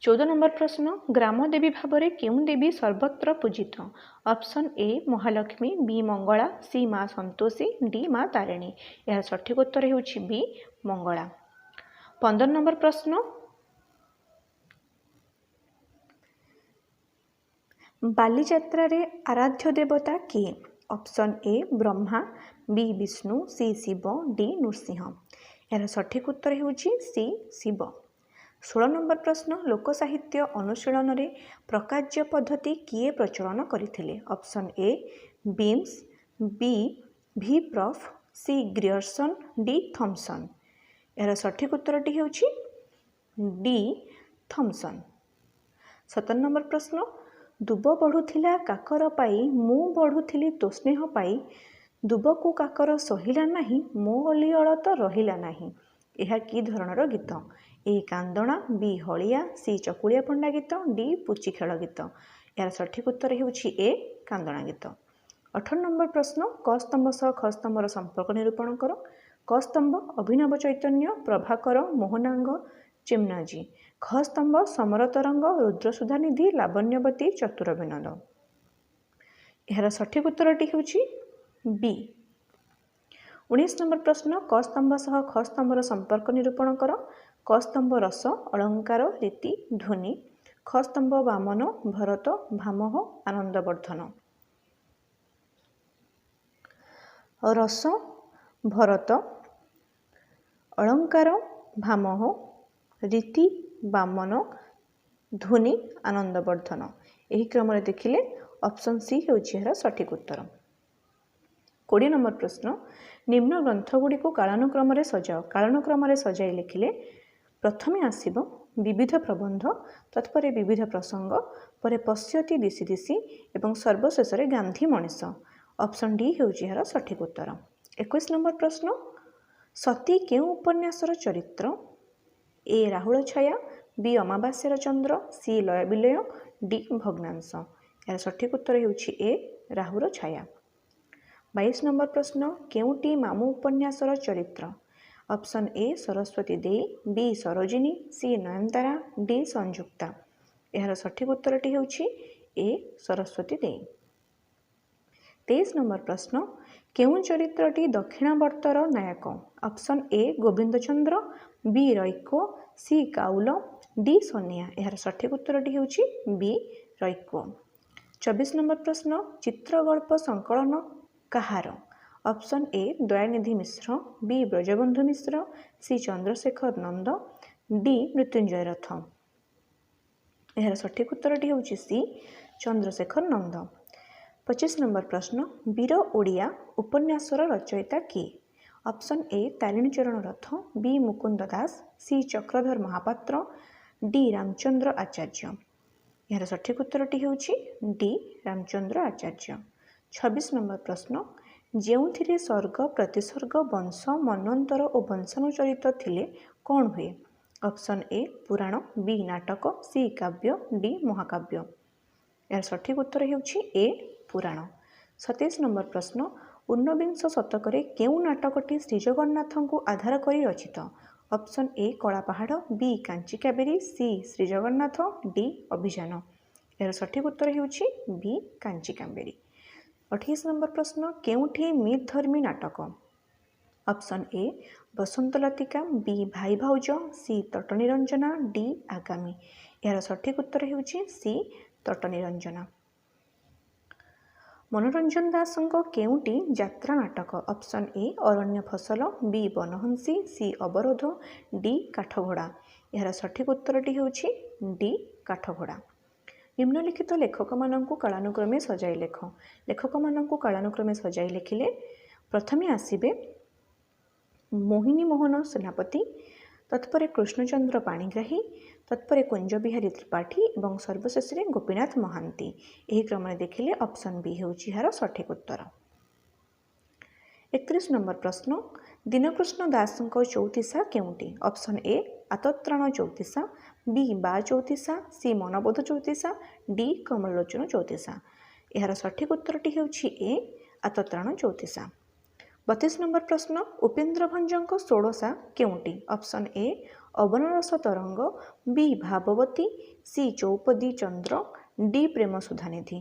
A: 14 ନମ୍ବର ପ୍ରଶ୍ନ, ଗ୍ରାମଦେବୀ ଭାବରେ କେଉଁ ଦେବୀ ସର୍ବତ୍ର ପୂଜିତ? Option A Mahalakshmi, B Mangala, C ମା ସନ୍ତୋଷୀ, ଡି ମା ତାରିଣୀ। ଏହାର ସଠିକ୍ ଉତ୍ତର ହେଉଛି ବି ମଙ୍ଗଳା। 15 ନମ୍ବର ପ୍ରଶ୍ନ, ବାଲିଯାତ୍ରାରେ ଆରାଧ୍ୟ ଦେବତା କିଏ? Option A Brahma, B Vishnu, C Shiva, D Nrusingha. ଏହାର ସଠିକ୍ ଉତ୍ତର ହେଉଛି ସି ଶିବ। 16 ନମ୍ବର ପ୍ରଶ୍ନ, ଲୋକସାହିତ୍ୟ ଅନୁଶୀଳନରେ ପ୍ରକାର୍ଯ୍ୟ ପଦ୍ଧତି କିଏ ପ୍ରଚଳନ କରିଥିଲେ? Option A Beames, B V Prof, C Grierson, D Thomson. ଏହାର ସଠିକ୍ ଉତ୍ତରଟି ହେଉଛି ଡି ଥମ୍ସନ୍। 17 ନମ୍ବର ପ୍ରଶ୍ନ, ଦୁବ ବଢ଼ୁଥିଲା କାକର ପାଇ, ମୁଁ ବଢ଼ୁଥିଲି ତୋ ସ୍ନେହ ପାଇ, ଦୁବକୁ କାକର ସହିଲା ନାହିଁ, ମୋ ଅଲିଅଳ ତ ରହିଲା ନାହିଁ। ଏହା କି ଧରଣର ଗୀତ? ଏ କାନ୍ଦଣା, ବି ହଳିଆ, ସି ଚକୁଳିଆ ପଣ୍ଡା ଗୀତ, ଡି ପୁଚି ଖେଳ ଗୀତ। ଏହାର ସଠିକ୍ ଉତ୍ତର ହେଉଛି ଏ କାନ୍ଦଣା ଗୀତ। 18 ନମ୍ବର ପ୍ରଶ୍ନ, କ ସ୍ତମ୍ଭ ସହ ଖ ସ୍ତମ୍ଭର ସମ୍ପର୍କ ନିରୂପଣ କର। କ ସ୍ତମ୍ଭ ଅଭିନବ ଚୈତନ୍ୟ, ପ୍ରଭାକର, ମୋହନାଙ୍ଗ, ଚିମ୍ନାଜୀ। ଖ ସ୍ତମ୍ଭ ସମର ତରଙ୍ଗ, ରୁଦ୍ରସୁଧାନିଧି, ଲାବଣ୍ୟବତୀ, ଚତୁର ବିନୋଦ। ଏହାର ସଠିକ୍ ଉତ୍ତରଟି ହେଉଛି ବି। 19 ନମ୍ବର ପ୍ରଶ୍ନ, କ ସ୍ତମ୍ଭ ସହ ଖ ସ୍ତମ୍ଭର ସମ୍ପର୍କ ନିରୂପଣ କର। କ ସ୍ତମ୍ଭ ରସ, ଅଳଙ୍କାର, ରୀତି, ଧ୍ୱନି। ଖ ସ୍ତମ୍ଭ ବାମନ, ଭରତ, ଭାମହ, ଆନନ୍ଦବର୍ଦ୍ଧନ। ରସ ଭରତ, ଅଳଙ୍କାର ଭାମହ, ରୀତି ବାମନ, ଧ୍ୱନି ଆନନ୍ଦବର୍ଦ୍ଧନ। ଏହି କ୍ରମରେ ଦେଖିଲେ ଅପସନ୍ ସି ହେଉଛି ଏହାର ସଠିକ୍ ଉତ୍ତର। 20 ନମ୍ବର ପ୍ରଶ୍ନ, ନିମ୍ନ ଗ୍ରନ୍ଥଗୁଡ଼ିକୁ କାଳାନୁକ୍ରମରେ ସଜାଅ। କାଳାନୁକ୍ରମରେ ସଜାଇ ଲେଖିଲେ ପ୍ରଥମେ ଆସିବ ବିବିଧ ପ୍ରବନ୍ଧ, ତତ୍ପରେ ବିବିଧ ପ୍ରସଙ୍ଗ, ପରେ ପଶ୍ୟତି ଦିଶି ଦିଶି ଏବଂ ସର୍ବଶେଷରେ ଗାନ୍ଧୀ ମଣିଷ। ଅପସନ୍ ଡି ହେଉଛି ଏହାର ସଠିକ୍ ଉତ୍ତର। 21 ନମ୍ବର ପ୍ରଶ୍ନ, ସତୀ କେଉଁ ଉପନ୍ୟାସର ଚରିତ୍ର? ଏ ରାହୁଳ ଛାୟା, ବି ଅମାବାସ୍ୟାର ଚନ୍ଦ୍ର, ସି ଲୟ ବିଲୟ, ଡି ଭଗ୍ନାଂଶ। ଏହାର ସଠିକ୍ ଉତ୍ତର ହେଉଛି ଏ ରାହୁର ଛାୟା। 22 ନମ୍ବର ପ୍ରଶ୍ନ, କେଉଁଟି ମାମୁଁ ଉପନ୍ୟାସର ଚରିତ୍ର? ଅପସନ୍ ଏ ସରସ୍ୱତୀ ଦେଇ, ବି ସରୋଜିନୀ, ସି ନୟନତାରା, ଡି ସଂଯୁକ୍ତା। ଏହାର ସଠିକ୍ ଉତ୍ତରଟି ହେଉଛି ଏ ସରସ୍ୱତୀ ଦେଇ। 23 ନମ୍ବର ପ୍ରଶ୍ନ, କେଉଁ ଚରିତ୍ରଟି ଦକ୍ଷିଣାବର୍ତ୍ତର Nayak? Option A Gobindachandra, B Raikwa, C Kaul, D Sania. ଏହାର ସଠିକ୍ ଉତ୍ତରଟି ହେଉଛି ବି ରୈକ୍ୱ। 24 ନମ୍ବର ପ୍ରଶ୍ନ, ଚିତ୍ରଗଳ୍ପ ସଂକଳନ କାହାର? Option A Dayanidhi Mishra, B Brajabandhu Mishra, C Chandrashekhar Nanda, D Mrutyunjay Rath. ଏହାର ସଠିକ୍ ଉତ୍ତରଟି ହେଉଛି ସି ଚନ୍ଦ୍ରଶେଖର ନନ୍ଦ। 25 ନମ୍ବର ପ୍ରଶ୍ନ, ବୀର ଓଡ଼ିଆ ଉପନ୍ୟାସର ରଚୟିତା କିଏ? Option A Tarini Charan Rath, B Mukund Das, C Chakradhar Mohapatra, D Ramachandra Acharya. ଏହାର ସଠିକ୍ ଉତ୍ତରଟି ହେଉଛି ଡି ରାମଚନ୍ଦ୍ର ଆଚାର୍ଯ୍ୟ। 26 ନମ୍ବର ପ୍ରଶ୍ନ, ଯେଉଁଥିରେ ସର୍ଗ, ପ୍ରତିସର୍ଗ, ବଂଶ, ମନ୍ୱନ୍ତର ଓ ବଂଶାନୁଚରିତ ଥିଲେ କ'ଣ ହୁଏ? ଅପସନ୍ ଏ ପୁରାଣ, ବି ନାଟକ, ସି କାବ୍ୟ, ଡି ମହାକାବ୍ୟ। ଏହାର ସଠିକ୍ ଉତ୍ତର ହେଉଛି ଏ ପୁରାଣ। 27 ନମ୍ବର ପ୍ରଶ୍ନ, ଊନବିଂଶ ଶତକରେ କେଉଁ ନାଟକଟି ଶ୍ରୀଜଗନ୍ନାଥଙ୍କୁ ଆଧାର କରି ରଚିତ? Option A Kalapahad, B Kanchi Kaveri, C Shri Jagannath, D Abhijan. ଏହାର ସଠିକ୍ ଉତ୍ତର ହେଉଛି ବି କାଞ୍ଚି କାବେରୀ। 28 ନମ୍ବର ପ୍ରଶ୍ନ, କେଉଁଠି ମିଥଧର୍ମୀ ନାଟକ? ଅପସନ୍ ଏ ବସନ୍ତଲତିକା, ବି ଭାଇ ଭାଉଜ, ସି ତଟନିରଞ୍ଜନା, ଡି ଆଗାମୀ। ଏହାର ସଠିକ୍ ଉତ୍ତର ହେଉଛି ସି ତଟନିରଞ୍ଜନା। ମନୋରଞ୍ଜନ ଦାସଙ୍କ କେଉଁଟି ଯାତ୍ରା ନାଟକ? ଅପସନ୍ ଏ ଅରଣ୍ୟ ଫସଲ, ବି ବନହଂସୀ, ସି ଅବରୋଧ, ଡି କାଠଘୋଡ଼ା। ଏହାର ସଠିକ୍ ଉତ୍ତରଟି ହେଉଛି ଡି କାଠଘୋଡ଼ା। ନିମ୍ନଲିଖିତ ଲେଖକମାନଙ୍କୁ କାଳାନୁକ୍ରମେ ସଜାଇ ଲେଖ। ଲେଖକମାନଙ୍କୁ କାଳାନୁକ୍ରମେ ସଜାଇ ଲେଖିଲେ ପ୍ରଥମେ ଆସିବେ ମୋହିନୀ ମୋହନ ସେନାପତି, ତତ୍ପରେ କୃଷ୍ଣଚନ୍ଦ୍ର ପାଣିଗ୍ରାହୀ, ତତ୍ପରେ କୁଞ୍ଜବିହାରୀ ତ୍ରିପାଠୀ ଏବଂ ସର୍ବଶେଷରେ ଗୋପୀନାଥ ମହାନ୍ତି। ଏହି କ୍ରମରେ ଦେଖିଲେ ଅପସନ୍ ବି ହେଉଛି ଏହାର ସଠିକ୍ ଉତ୍ତର। 31 ନମ୍ବର ପ୍ରଶ୍ନ, ଦୀନକୃଷ୍ଣ ଦାସଙ୍କ ଚଉତିଶା କେଉଁଟି? ଅପସନ୍ ଏ ଆତତ୍ରାଣ ଚଉତିଶା, ବି ବା ଚଉତିଶା, ସି ମନବୋଧ ଚଉତିଶା, ଡି କମଳଲୋଚନ ଚଉତିଶା। ଏହାର ସଠିକ୍ ଉତ୍ତରଟି ହେଉଛି ଏ ଆତତ୍ରାଣ ଚଉତିଶା। 32 ନମ୍ବର ପ୍ରଶ୍ନ, ଉପେନ୍ଦ୍ର ଭଞ୍ଜଙ୍କ ଷୋଡ଼ଶା କେଉଁଟି? Option A Abanarasa Taranga, B Bhavabati, C Chaupadi Chandra, D Prema Sudhanidhi.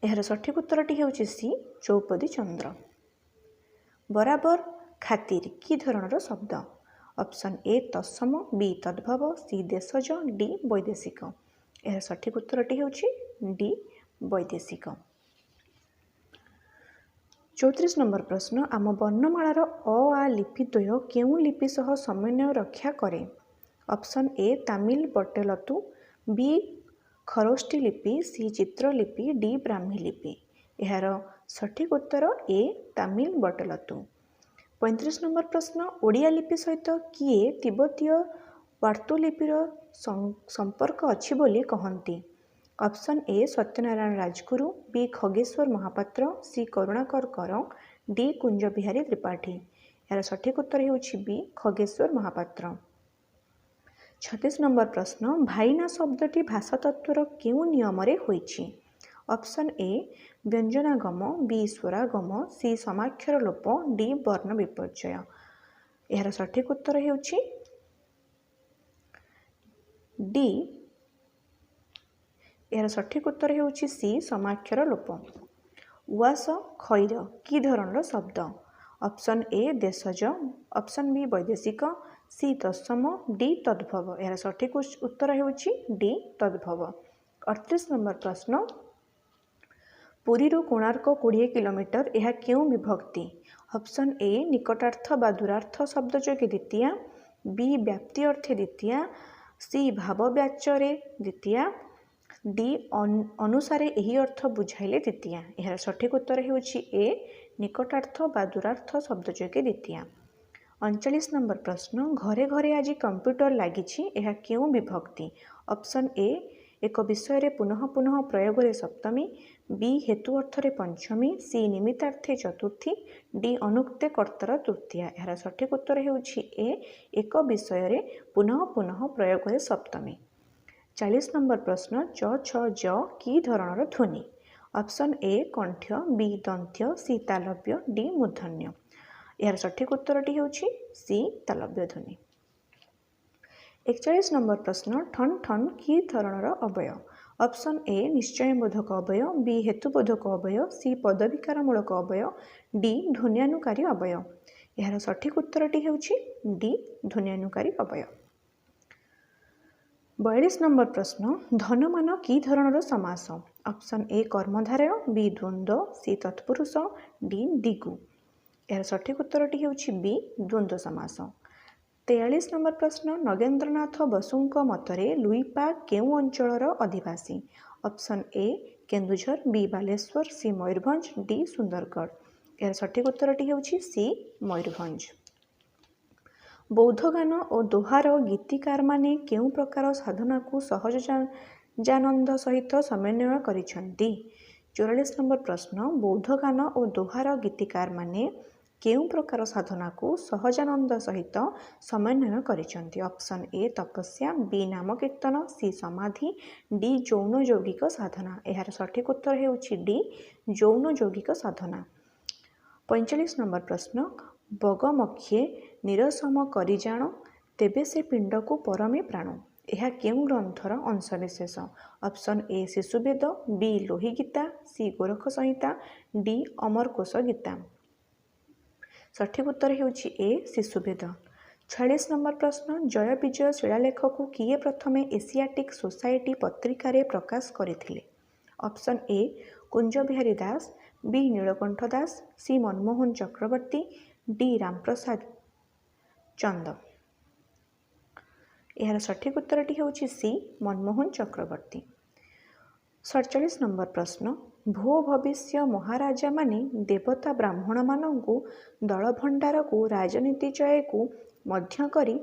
A: ଏହାର ସଠିକ୍ ଉତ୍ତରଟି ହେଉଛି ସି ଚୌପଦୀ ଚନ୍ଦ୍ର। ବରାବର ଖାତିର କି ଧରଣର ଶବ୍ଦ? ଅପସନ୍ ଏ ତତ୍ସମ, ବି ତଦ୍ଭବ, ସି ଦେଶଜ, ଡି ବୈଦେଶିକ। ଏହାର ସଠିକ୍ ଉତ୍ତରଟି ହେଉଛି ଡି ବୈଦେଶିକ। 34 ନମ୍ବର ପ୍ରଶ୍ନ, ଆମ ବର୍ଣ୍ଣମାଳାର ଅ ଆ ଲିପି ଦ୍ୱୟ କେଉଁ ଲିପି ସହ ସମନ୍ୱୟ ରକ୍ଷା କରେ? ଅପସନ୍ ଏ ତାମିଲ ବଟେଲତୁ, ବି ଖରୋଷ୍ଠୀ ଲିପି, ସି ଚିତ୍ରଲିପି, ଡି ବ୍ରାହ୍ମୀ ଲିପି। ଏହାର ସଠିକ୍ ଉତ୍ତର ଏ ତାମିଲ ବଟେଲତୁ। 35 ନମ୍ବର ପ୍ରଶ୍ନ, ଓଡ଼ିଆ ଲିପି ସହିତ କିଏ ତିବ୍ବତୀୟ ୱାର୍ତ୍ତୁଲିପିର ସମ୍ପର୍କ ଅଛି ବୋଲି କହନ୍ତି? Option A Satyanarayan Rajguru, B Khageswar Mohapatra, C Karunakar Kar, D Kunjabihari Tripathi. ଏହାର ସଠିକ୍ ଉତ୍ତର ହେଉଛି ବି ଖଗେଶ୍ୱର ମହାପାତ୍ର। 36 ନମ୍ବର ପ୍ରଶ୍ନ, ଭାଇନା ଶବ୍ଦଟି ଭାଷାତତ୍ତ୍ୱର କେଉଁ ନିୟମରେ ହୋଇଛି? ଅପସନ୍ ଏ ବ୍ୟଞ୍ଜନାଗମ, ବି ସ୍ୱରାଗମ, ସି ସମାକ୍ଷର ଲୋପ, ଡି ବର୍ଣ୍ଣ ବିପର୍ଯ୍ୟୟ। ଏହାର ସଠିକ୍ ଉତ୍ତର ହେଉଛି ଡି। ଏହାର ସଠିକ୍ ଉତ୍ତର ହେଉଛି ସି ସମାକ୍ଷର ଲୋପ। ଉଆସ ଖଇର କି ଧରଣର ଶବ୍ଦ? ଅପସନ୍ ଏ ଦେଶଜ, ଅପସନ୍ ବି ବୈଦେଶିକ, ସି ତତ୍ସମ, ଡି ତଦ୍ଭବ। ଏହାର ସଠିକ୍ ଉତ୍ତର ହେଉଛି ଡି ତଦ୍ଭବ। 38 ନମ୍ବର ପ୍ରଶ୍ନ, ପୁରୀରୁ କୋଣାର୍କ 20 କିଲୋମିଟର, ଏହା କେଉଁ ବିଭକ୍ତି? ଅପସନ୍ ଏ ନିକଟାର୍ଥ ବା ଦୂରାର୍ଥ ଶବ୍ଦ ଯୋଗେ ଦ୍ୱିତୀୟା, ବି ବ୍ୟାପ୍ତି ଅର୍ଥେ ଦ୍ୱିତୀୟା, ସି ଭାବବ୍ୟାଚରେ ଦ୍ୱିତୀୟା, ଡି ଅନୁସାରେ ଏହି ଅର୍ଥ ବୁଝାଇଲେ ଦ୍ୱିତୀୟା। ଏହାର ସଠିକ୍ ଉତ୍ତର ହେଉଛି ଏ ନିକଟାର୍ଥ ବା ଦୂରାର୍ଥ ଶବ୍ଦ ଯୋଗେ ଦ୍ୱିତୀୟା। 39 ନମ୍ବର ପ୍ରଶ୍ନ, ଘରେ ଘରେ ଆଜି କମ୍ପ୍ୟୁଟର ଲାଗିଛି, ଏହା କେଉଁ ବିଭକ୍ତି? ଅପସନ୍ ଏ ଏକ ବିଷୟରେ ପୁନଃ ପୁନଃ ପ୍ରୟୋଗରେ ସପ୍ତମୀ, ବି ହେତୁ ଅର୍ଥରେ ପଞ୍ଚମୀ, ସି ନିମିତ୍ତାର୍ଥେ ଚତୁର୍ଥୀ, ଡି ଅନୁକ୍ତେ କର୍ତ୍ତର ତୃତୀୟା। ଏହାର ସଠିକ୍ ଉତ୍ତର ହେଉଛି ଏ ଏକ ବିଷୟରେ ପୁନଃ ପୁନଃ ପ୍ରୟୋଗରେ ସପ୍ତମୀ। 40 ନମ୍ବର ପ୍ରଶ୍ନ, ଚ ଛ ଜ କି ଧରଣର ଧ୍ୱନି? ଅପସନ୍ ଏ କଣ୍ଠ୍ୟ, ବି ଦନ୍ତ୍ୟ, ସି ତାଲବ୍ୟ, ଡି ମୂର୍ଧନ୍ୟ। ଏହାର ସଠିକ୍ ଉତ୍ତରଟି ହେଉଛି ସି ତାଲବ୍ୟ ଧ୍ୱନି। 41 ନମ୍ବର ପ୍ରଶ୍ନ, ଠନ୍ ଠନ୍ କି ଧରଣର ଅବ୍ୟୟ? ଅପସନ୍ ଏ ନିଶ୍ଚୟବୋଧକ ଅବ୍ୟୟ, ବି ହେତୁବୋଧକ ଅବ୍ୟୟ, ସି ପଦବିକାରମୂଳକ ଅବ୍ୟୟ, ଡି ଧ୍ୱନ୍ୟାନୁକାରୀ ଅବ୍ୟୟ। ଏହାର ସଠିକ୍ ଉତ୍ତରଟି ହେଉଛି ଡି ଧ୍ୱନ୍ୟାନୁକାରୀ ଅବ୍ୟୟ। 42 ନମ୍ବର ପ୍ରଶ୍ନ, ଧନମାନ କି ଧରଣର ସମାସ? ଅପସନ୍ ଏ କର୍ମଧାରୟ, ବି ଦ୍ୱନ୍ଦ୍ୱ, ସି ତତ୍ପୁରୁଷ, ଡି ଦ୍ୱିଗୁ। ଏହାର ସଠିକ୍ ଉତ୍ତରଟି ହେଉଛି ବି ଦ୍ୱନ୍ଦ୍ୱ ସମାସ। 43 ନମ୍ବର ପ୍ରଶ୍ନ, ନଗେନ୍ଦ୍ରନାଥ ବସୁଙ୍କ ମତରେ ଲୁଇପା କେଉଁ ଅଞ୍ଚଳର ଅଧିବାସୀ? Option A Keonjhar, B Baleswar, C Mayurbhanj, D Sundargarh. ଏହାର ସଠିକ୍ ଉତ୍ତରଟି ହେଉଛି ସି ମୟୂରଭଞ୍ଜ। ବୌଦ୍ଧଗାନ ଓ ଦୋହାର ଗୀତିକାରମାନେ କେଉଁ ପ୍ରକାର ସାଧନାକୁ ସହଜାନନ୍ଦ ସହିତ ସମନ୍ୱୟ କରିଛନ୍ତି? 44 ନମ୍ବର ପ୍ରଶ୍ନ, ବୌଦ୍ଧଗାନ ଓ ଦୋହାର ଗୀତିକାରମାନେ କେଉଁ ପ୍ରକାର ସାଧନାକୁ ସହଜାନନ୍ଦ ସହିତ ସମନ୍ୱୟ କରିଛନ୍ତି? ଅପସନ୍ ଏ ତପସ୍ୟା, ବି ନାମକୀର୍ତ୍ତନ, ସି ସମାଧି, ଡି ଯୌନ ଯୌଗିକ ସାଧନା। ଏହାର ସଠିକ୍ ଉତ୍ତର ହେଉଛି ଡି ଯୌନ ଯୌଗିକ ସାଧନା। 45 ନମ୍ବର ପ୍ରଶ୍ନ, ବଗମକ୍ଷେ ନିରସମ କରି ଜାଣ, ତେବେ ସେ ପିଣ୍ଡକୁ ପରମେ ପ୍ରାଣ। ଏହା କେଉଁ ଗ୍ରନ୍ଥର ଅଂଶବିଶେଷ? Option A Shishuveda, B Lohi Gita, C Gorakh Samhita, D Amarakosha Gita. ସଠିକ୍ ଉତ୍ତର ହେଉଛି ଏ ଶିଶୁବେଦ। 46 ନମ୍ବର ପ୍ରଶ୍ନ, ଜୟ ବିଜୟ ଶିଳାଲେଖକୁ କିଏ ପ୍ରଥମେ ଏସିଆଟିକ୍ ସୋସାଇଟି ପତ୍ରିକାରେ ପ୍ରକାଶ କରିଥିଲେ? Option A Kunjabihari Das, B Nilakantha Das, C Manmohan Chakraborty, D Ramprasad Chand. ଏହାର ସଠିକ୍ ଉତ୍ତରଟି ହେଉଛି ସି ମନମୋହନ ଚକ୍ରବର୍ତ୍ତୀ। 47 ନମ୍ବର ପ୍ରଶ୍ନ, ଭୋ ଭବିଷ୍ୟ ମହାରାଜାମାନେ ଦେବତା ବ୍ରାହ୍ମଣମାନଙ୍କୁ ଦଳଭଣ୍ଡାରକୁ ରାଜନୀତି ଚୟକୁ ମଧ୍ୟ କରି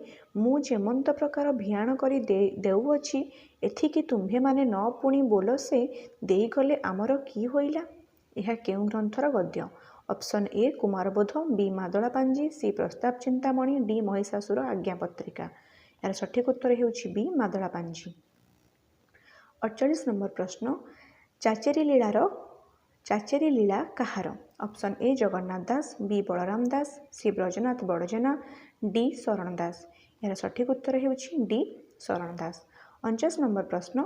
A: ମୁଁ ଯେମନ୍ତ ପ୍ରକାର ଭିଆଣ କରି ଦେଉଅଛି, ଏଥିକି ତୁମ୍ଭେମାନେ ନ ପୁଣି ବୋଲ ସେ ଦେଇଗଲେ ଆମର କି ହୋଇଲା? ଏହା କେଉଁ ଗ୍ରନ୍ଥର ଗଦ୍ୟ? Option A Kumarbodha, B Madala Panji, C Prastava Chintamani, D Mahishasura Ajnapatrika. ଏହାର ସଠିକ୍ ଉତ୍ତର ହେଉଛି ବି ମାଦଳା ପାଞ୍ଜି। 48 ନମ୍ବର ପ୍ରଶ୍ନ, ଚାଚେରୀ ଲୀଳା କାହାର? Option A Jagannath Das, B Balaram Das, C Brajanath Badajena, D Sharan Das. ଏହାର ସଠିକ୍ ଉତ୍ତର ହେଉଛି ଡି ଶରଣ ଦାସ। 49 ନମ୍ବର ପ୍ରଶ୍ନ,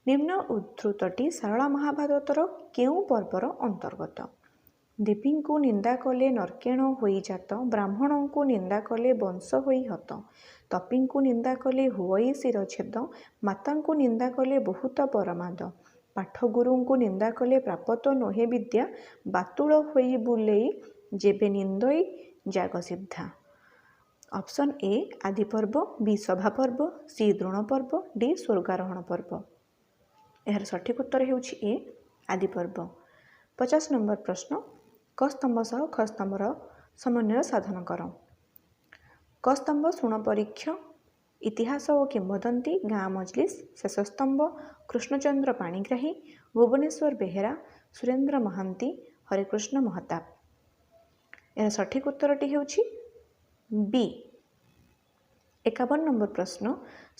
A: ନିମ୍ନ ଉଦ୍ଧୃତଟି ସାରଳା ମହାଭାରତର କେଉଁ ପର୍ବର ଅନ୍ତର୍ଗତ? ଦେବୀଙ୍କୁ ନିନ୍ଦା କଲେ ନର୍କେଣ ହୋଇଯାତ, ବ୍ରାହ୍ମଣଙ୍କୁ ନିନ୍ଦା କଲେ ବଂଶ ହୋଇ ହତ, ତପୀଙ୍କୁ ନିନ୍ଦା କଲେ ହୁଅଇ ଶିରଛେଦ, ମାତାଙ୍କୁ ନିନ୍ଦା କଲେ ବହୁତ ପରମାଦ, ପାଠଗୁରୁଙ୍କୁ ନିନ୍ଦା କଲେ ପ୍ରାପତ ନୋହେ ବିଦ୍ୟା, ବାତୁଳ ହୋଇ ବୁଲେଇ ଯେବେ ନିନ୍ଦଇ ଜାଗସିଦ୍ଧା। Option A Adiparva, B Sabhaparva, C Dronaparva, D Swargarohana Parva. ଏହାର ସଠିକ୍ ଉତ୍ତର ହେଉଛି ଏ ଆଦିପର୍ବ। 50 ନମ୍ବର ପ୍ରଶ୍ନ, କ ସ୍ତମ୍ଭ ସହ ଖ ସ୍ତମ୍ଭର ସମନ୍ୱୟ ସାଧନ କର। କ ସ୍ତମ୍ଭ ଶୁଣ ପରୀକ୍ଷ, ଇତିହାସ ଓ କିମ୍ବଦନ୍ତୀ, ଗାଁ ମଜଲିସ୍। ଶେଷ ସ୍ତମ୍ଭ କୃଷ୍ଣଚନ୍ଦ୍ର ପାଣିଗ୍ରାହୀ, ଭୁବନେଶ୍ୱର ବେହେରା, ସୁରେନ୍ଦ୍ର ମହାନ୍ତି, ହରେକୃଷ୍ଣ ମହତାବ। ଏହାର ସଠିକ୍ ଉତ୍ତରଟି ହେଉଛି ବି। 51 ନମ୍ବର ପ୍ରଶ୍ନ,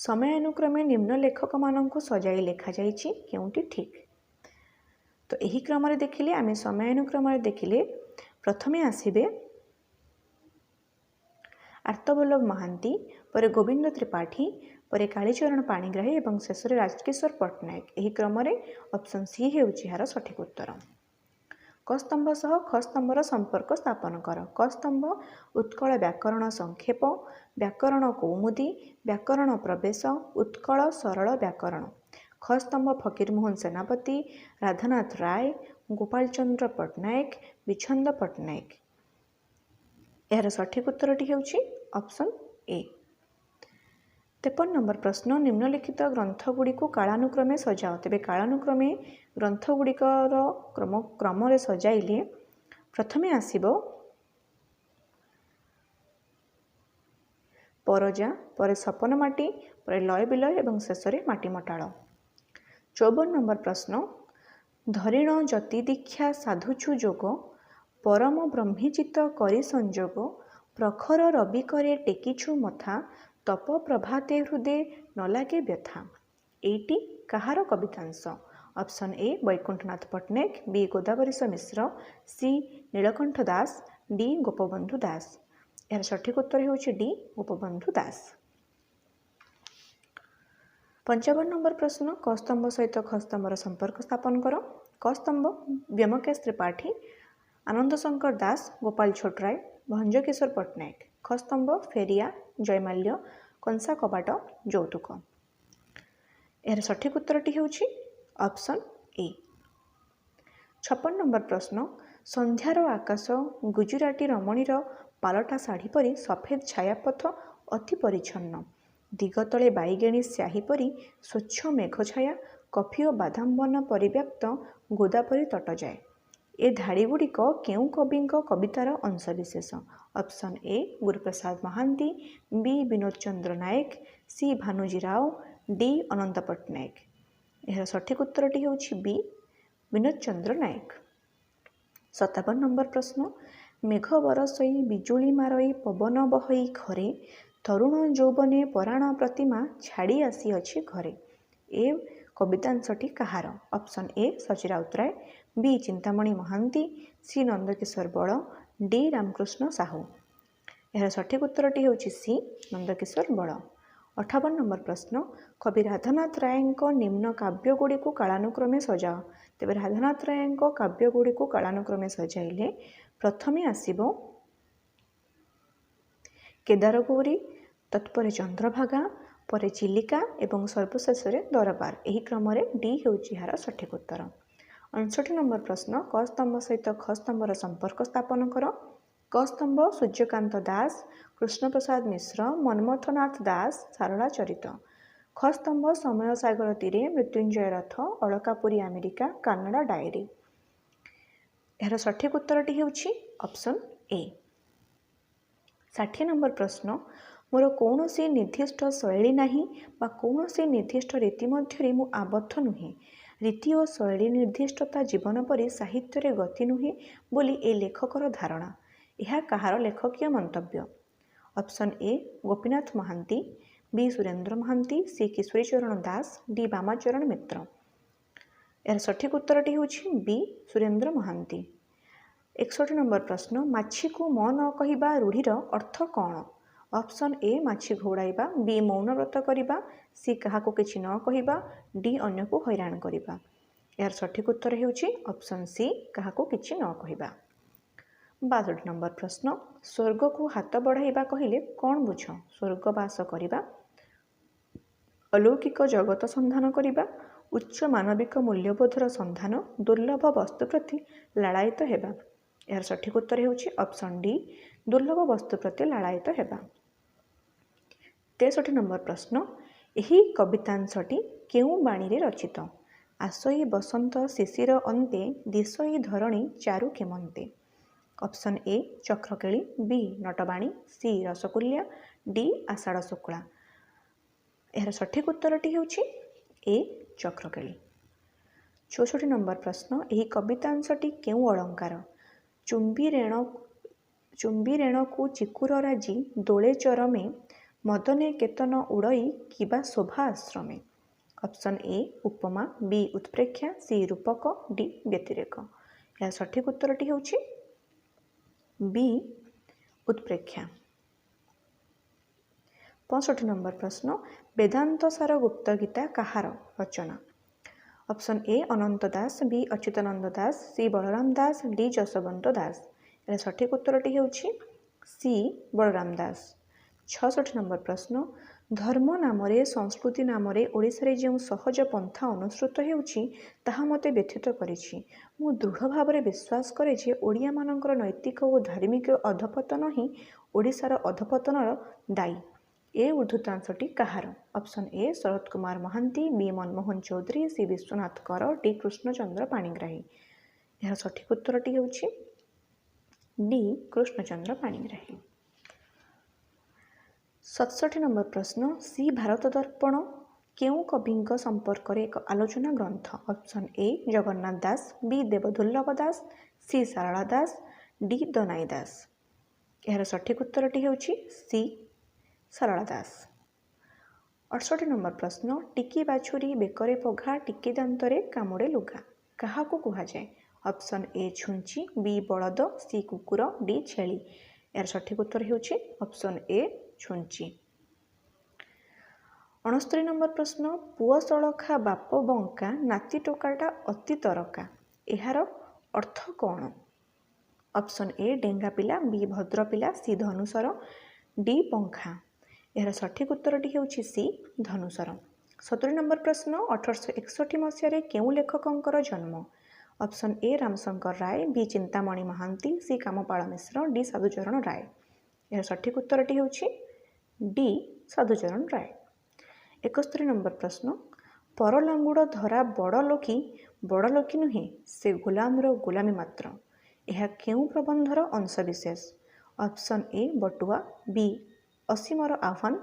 A: ସମୟାନୁକ୍ରମେ ନିମ୍ନ ଲେଖକମାନଙ୍କୁ ସଜାଇ ଲେଖାଯାଇଛି, କେଉଁଟି ଠିକ୍? ତ ଏହି କ୍ରମରେ ଦେଖିଲେ, ଆମେ ସମୟାନୁକ୍ରମରେ ଦେଖିଲେ ପ୍ରଥମେ ଆସିବେ ଆର୍ତ୍ତବଲ୍ଲଭ ମହାନ୍ତି, ପରେ ଗୋବିନ୍ଦ ତ୍ରିପାଠୀ, ପରେ କାଳୀଚରଣ ପାଣିଗ୍ରାହୀ ଏବଂ ଶେଷରେ ରାଜକିଶୋର ପଟ୍ଟନାୟକ। ଏହି କ୍ରମରେ ଅପସନ୍ ସି ହେଉଛି ଏହାର ସଠିକ୍ ଉତ୍ତର। କ ସ୍ତମ୍ଭ ସହ ଖ ସ୍ତମ୍ଭର ସମ୍ପର୍କ ସ୍ଥାପନ କର। କ ସ୍ତମ୍ଭ ଉତ୍କଳ ବ୍ୟାକରଣ ସଂକ୍ଷେପ, ବ୍ୟାକରଣ କୌମୁଦୀ, ବ୍ୟାକରଣ ପ୍ରବେଶ, ଉତ୍କଳ ସରଳ ବ୍ୟାକରଣ। ଖ ସ୍ତମ୍ଭ ଫକୀରମୋହନ ସେନାପତି, ରାଧାନାଥ ରାୟ, ଗୋପାଳଚନ୍ଦ୍ର ପଟ୍ଟନାୟକ, ବିଚ୍ଛନ୍ଦ ପଟ୍ଟନାୟକ। ଏହାର ସଠିକ୍ ଉତ୍ତରଟି ହେଉଛି ଅପସନ୍ ଏ। 53 ନମ୍ବର ପ୍ରଶ୍ନ, ନିମ୍ନଲିଖିତ ଗ୍ରନ୍ଥଗୁଡ଼ିକୁ କାଳାନୁକ୍ରମେ ସଜାଅ। ତେବେ କାଳାନୁକ୍ରମେ ଗ୍ରନ୍ଥଗୁଡ଼ିକର କ୍ରମରେ ସଜାଇଲେ ପ୍ରଥମେ ଆସିବ ପରଜା, ପରେ ସପନ ମାଟି, ପରେ ଲୟ ବିଲୟ ଏବଂ ଶେଷରେ ମାଟି ମଟାଳ। 54 ନମ୍ବର ପ୍ରଶ୍ନ, ଧରିଣ ଯତି ଦୀକ୍ଷା ସାଧୁଛୁ ଯୋଗ, ପରମ ବ୍ରହ୍ମିଚିତ କରି ସଂଯୋଗ, ପ୍ରଖର ରବି କରେ ଟେକିଛୁ ମଥା, ତପ ପ୍ରଭାତେ ହୃଦେ ନ ଲାଗେ ବ୍ୟଥା। ଏଇଟି କାହାର କବିତାଂଶ? Option A Baikunthanath Pattnaik, B Godabarish Mishra, C Nilakantha Das, D Gopabandhu Das. ଏହାର ସଠିକ୍ ଉତ୍ତର ହେଉଛି ଡି ଗୋପବନ୍ଧୁ ଦାସ। 55 ନମ୍ବର ପ୍ରଶ୍ନ, କ ସ୍ତମ୍ଭ ସହିତ ଖ ସ୍ତମ୍ଭର ସମ୍ପର୍କ ସ୍ଥାପନ କର। କ ସ୍ତମ୍ଭ ବ୍ୟୋମକେଶ ତ୍ରିପାଠୀ, ଆନନ୍ଦ ଶଙ୍କର ଦାସ, ଗୋପାଳ ଛୋଟରାୟ, ଭଞ୍ଜକିଶୋର ପଟ୍ଟନାୟକ। ଖ ସ୍ତମ୍ଭ ଫେରିଆ, ଜୟମାଲ୍ୟ, କଂସା କବାଟ, ଯୌତୁକ। ଏହାର ସଠିକ୍ ଉତ୍ତରଟି ହେଉଛି ଅପସନ୍ ଏ। 56 ନମ୍ବର ପ୍ରଶ୍ନ, ସନ୍ଧ୍ୟାର ଆକାଶ ଗୁଜୁରାଟୀ ରମଣୀର ପାଲଟା ଶାଢ଼ୀ ପରି ସଫେଦ ଛାୟାପଥ ଅତି ପରିଚ୍ଛନ୍ନ, ଦିଗତଳେ ବାଇଗେଣୀ ସ୍ୟାହୀ ପରି ସ୍ୱଚ୍ଛ ମେଘଛାୟା, କଫି ଓ ବାଦାମ ବନ ପରିବ୍ୟାପ୍ତ ଗୋଦାବରୀ ତଟ ଯାଏ। ଏ ଧାଡ଼ିଗୁଡ଼ିକ କେଉଁ କବିଙ୍କ କବିତାର ଅଂଶବିଶେଷ? Option A Guruprasad Mohanty, B Binod Chandra Nayak, C Bhanuji Rao, D Ananta Pattnaik. ଏହାର ସଠିକ୍ ଉତ୍ତରଟି ହେଉଛି ବି ବିନୋଦ ଚନ୍ଦ୍ର ନାୟକ। 57 ନମ୍ବର ପ୍ରଶ୍ନ, ମେଘ ବରଷଇ ବିଜୁଳି ମାରଇ ପବନ ବହଇ ଖରେ, ତରୁଣ ଯୌବନେ ପରାଣ ପ୍ରତିମା ଛାଡ଼ି ଆସିଅଛି ଘରେ। ଏ କବିତାଂଶଟି କାହାର? Option A Sachi Routray, B Chintamani Mohanty, C Nandakishore Bal, D Ramakrishna Sahu. ଏହାର ସଠିକ୍ ଉତ୍ତରଟି ହେଉଛି ସି ନନ୍ଦକିଶୋର ବଳ। 58 ନମ୍ବର ପ୍ରଶ୍ନ, କବି ରାଧାନାଥ ରାୟଙ୍କ ନିମ୍ନ କାବ୍ୟଗୁଡ଼ିକୁ କାଳାନୁକ୍ରମେ ସଜାଅ। ତେବେ ରାଧାନାଥ ରାୟଙ୍କ କାବ୍ୟଗୁଡ଼ିକୁ କାଳାନୁକ୍ରମେ ସଜାଇଲେ ପ୍ରଥମେ ଆସିବ କେଦାରଗୌରୀ, ତତ୍ପରେ ଚନ୍ଦ୍ରଭାଗା, ପରେ ଚିଲିକା ଏବଂ ସର୍ବଶେଷରେ ଦରବାର। ଏହି କ୍ରମରେ ଡି ହେଉଛି ଏହାର ସଠିକ୍ ଉତ୍ତର। 59 ନମ୍ବର ପ୍ରଶ୍ନ, କ ସ୍ତମ୍ଭ ସହିତ ଖ ସ୍ତମ୍ଭର ସମ୍ପର୍କ ସ୍ଥାପନ କର। କ ସ୍ତମ୍ଭ ସୂର୍ଯ୍ୟକାନ୍ତ ଦାସ, କୃଷ୍ଣପ୍ରସାଦ ମିଶ୍ର, ମନ୍ମଥନାଥ ଦାସ, ସାରଳା ଚରିତ। ଖ ସ୍ତମ୍ଭ ସମୟ ସାଗର ତୀରେ, ମୃତ୍ୟୁଞ୍ଜୟ ରଥ, ଅଳକାପୁରୀ ଆମେରିକା, କାନାଡ଼ା ଡାଏରୀ। ଏହାର ସଠିକ୍ ଉତ୍ତରଟି ହେଉଛି ଅପସନ୍ ଏ। 60 ନମ୍ବର ପ୍ରଶ୍ନ, ମୋର କୌଣସି ନିର୍ଦ୍ଦିଷ୍ଟ ଶୈଳୀ ନାହିଁ ବା କୌଣସି ନିର୍ଦ୍ଦିଷ୍ଟ ରୀତି ମଧ୍ୟରେ ମୁଁ ଆବଦ୍ଧ ନୁହେଁ। ରୀତି ଓ ଶୈଳୀ ନିର୍ଦ୍ଦିଷ୍ଟତା ଜୀବନ ପରି ସାହିତ୍ୟରେ ଗତି ନୁହେଁ ବୋଲି ଏ ଲେଖକର ଧାରଣା। ଏହା କାହାର ଲେଖକୀୟ ମନ୍ତବ୍ୟ? Option A Gopinath Mohanty, B Surendra Mohanty, C Kishori Charan Das, D Bamacharan Mitra. ଏହାର ସଠିକ୍ ଉତ୍ତରଟି ହେଉଛି ବି ସୁରେନ୍ଦ୍ର ମହାନ୍ତି। 61 ନମ୍ବର ପ୍ରଶ୍ନ, ମାଛିକୁ ମ ନ କହିବା ରୂଢ଼ିର ଅର୍ଥ କ'ଣ? ଅପସନ୍ ଏ ମାଛି ଘଉଡ଼ାଇବା, ବି ମୌନ ବ୍ରତ କରିବା, ସି କାହାକୁ କିଛି ନ କହିବା, ଡି ଅନ୍ୟକୁ ହଇରାଣ କରିବା। ଏହାର ସଠିକ୍ ଉତ୍ତର ହେଉଛି ଅପସନ୍ ସି କାହାକୁ କିଛି ନ କହିବା। 62 ନମ୍ବର ପ୍ରଶ୍ନ, ସ୍ୱର୍ଗକୁ ହାତ ବଢ଼ାଇବା କହିଲେ କ'ଣ ବୁଝ? ସ୍ୱର୍ଗବାସ କରିବା, ଅଲୌକିକ ଜଗତ ସନ୍ଧାନ କରିବା, ଉଚ୍ଚ ମାନବିକ ମୂଲ୍ୟବୋଧର ସନ୍ଧାନ, ଦୁର୍ଲଭ ବସ୍ତୁ ପ୍ରତି ଲାଳାୟିତ ହେବା। ଏହାର ସଠିକ୍ ଉତ୍ତର ହେଉଛି ଅପସନ୍ ଡି ଦୁର୍ଲଭ ବସ୍ତୁ ପ୍ରତି ଲାଳାୟିତ ହେବା। 63 ନମ୍ବର ପ୍ରଶ୍ନ, ଏହି କବିତାଂଶଟି କେଉଁ ବାଣୀରେ ରଚିତ? ଆସଇ ବସନ୍ତ ଶିଶିର ଅନ୍ତେ, ଦିଶଇ ଧରଣୀ ଚାରୁ କେମନ୍ତେ। Option A Chakrakeli, B Natabani, C Rasakulya, D Ashadha Shukla. ଏହାର ସଠିକ୍ ଉତ୍ତରଟି ହେଉଛି ଏ ଚକ୍ରକେଳି। 64 ନମ୍ବର ପ୍ରଶ୍ନ, ଏହି କବିତାଂଶଟି କେଉଁ ଅଳଙ୍କାର? ଚୁମ୍ବି ରେଣକୁ ଚିକୁର ରାଜି ଦୋଳେ ଚରମେ, ମଦନେ କେତନ ଉଡ଼ଇ କିବା ଶୋଭା ଆଶ୍ରମେ। ଅପସନ୍ ଏ ଉପମା, ବି ଉତ୍ପ୍ରେକ୍ଷା, ସି ରୂପକ, ଡି ବ୍ୟତିରେକ। ଏହାର ସଠିକ୍ ଉତ୍ତରଟି ହେଉଛି ବି ଉତ୍ପ୍ରେକ୍ଷା। 65 ନମ୍ବର ପ୍ରଶ୍ନ, ବେଦାନ୍ତ ସାର ଗୁପ୍ତ ଗୀତା କାହାର ରଚନା? Option A Ananta Das, B Achyutananda Das, C Balaram Das, D Jashobanta Das. ଏହାର ସଠିକ୍ ଉତ୍ତରଟି ହେଉଛି ସି ବଳରାମ ଦାସ। 66 ନମ୍ବର ପ୍ରଶ୍ନ, ଧର୍ମ ନାମରେ ସଂସ୍କୃତି ନାମରେ ଓଡ଼ିଶାରେ ଯେଉଁ ସହଜ ପନ୍ଥା ଅନୁସୃତ ହେଉଛି ତାହା ମୋତେ ବ୍ୟଥିତ କରିଛି। ମୁଁ ଦୃଢ଼ ଭାବରେ ବିଶ୍ୱାସ କରେ ଯେ ଓଡ଼ିଆମାନଙ୍କର ନୈତିକ ଓ ଧାର୍ମିକ ଅଧପତନ ହିଁ ଓଡ଼ିଶାର ଅଧପତନର ଦାୟୀ। ଏ ଉଦ୍ଧୃତାଂଶଟି କାହାର? Option A Sarat Kumar Mohanty, B Manmohan Choudhury, C Biswanath Kar, D Krishnachandra Panigrahi. ଏହାର ସଠିକ୍ ଉତ୍ତରଟି ହେଉଛି ଡି କୃଷ୍ଣଚନ୍ଦ୍ର ପାଣିଗ୍ରାହୀ। 67 ନମ୍ବର ପ୍ରଶ୍ନ, ସି ଭାରତ ଦର୍ପଣ କେଉଁ କବିଙ୍କ ସମ୍ପର୍କରେ ଏକ ଆଲୋଚନା ଗ୍ରନ୍ଥ? Option A Jagannath Das, B Debadurlabha Das, C Sarala Das, D Danai Das. ଏହାର ସଠିକ୍ ଉତ୍ତରଟି ହେଉଛି ସି ସାରଳା ଦାସ। 68 ନମ୍ବର ପ୍ରଶ୍ନ, ଟିକି ବାଛୁରୀ ବେକରେ ପଘା, ଟିକି ଦାନ୍ତରେ କାମୁଡ଼େ ଲୁଗା କାହାକୁ କୁହାଯାଏ? ଅପସନ୍ ଏ ଛୁଞ୍ଚି, ବି ବଳଦ, ସି କୁକୁର, ଡି ଛେଳି। ଏହାର ସଠିକ୍ ଉତ୍ତର ହେଉଛି ଅପସନ୍ ଏ ଛୁଞ୍ଚି। 69 ନମ୍ବର ପ୍ରଶ୍ନ, ପୁଅ ସଳଖା ବାପ ବଙ୍କା, ନାତି ଟୋକାଟା ଅତି ତରକା, ଏହାର ଅର୍ଥ କ'ଣ? ଅପସନ୍ ଏ ଡେଙ୍ଗା ପିଲା, ବି ଭଦ୍ର ପିଲା, ସି ଧନୁସର, ଡି ପଙ୍ଖା। ଏହାର ସଠିକ୍ ଉତ୍ତରଟି ହେଉଛି ସି ଧନୁସର। 70 ନମ୍ବର ପ୍ରଶ୍ନ, 1861 ମସିହାରେ କେଉଁ ଲେଖକଙ୍କର ଜନ୍ମ? Option A Ramshankar Ray, B Chintamani Mohanty, C Kampal Mishra, D Sadhucharan Ray. ଏହାର ସଠିକ୍ ଉତ୍ତରଟି ହେଉଛି ଡି ସାଧୁଚରଣ ରାୟ। 71 ନମ୍ବର ପ୍ରଶ୍ନ, ପର ଲାଙ୍ଗୁଡ଼ ଧରା ବଡ଼ ଲୋକୀ ବଡ଼ ଲୋକୀ ନୁହେଁ, ସେ ଗୋଲାମର ଗୋଲାମୀ ମାତ୍ର, ଏହା କେଉଁ ପ୍ରବନ୍ଧର ଅଂଶବିଶେଷ? ଅପସନ୍ ଏ ବଟୁଆ, ବି ଅସୀମର ଆହ୍ୱାନ,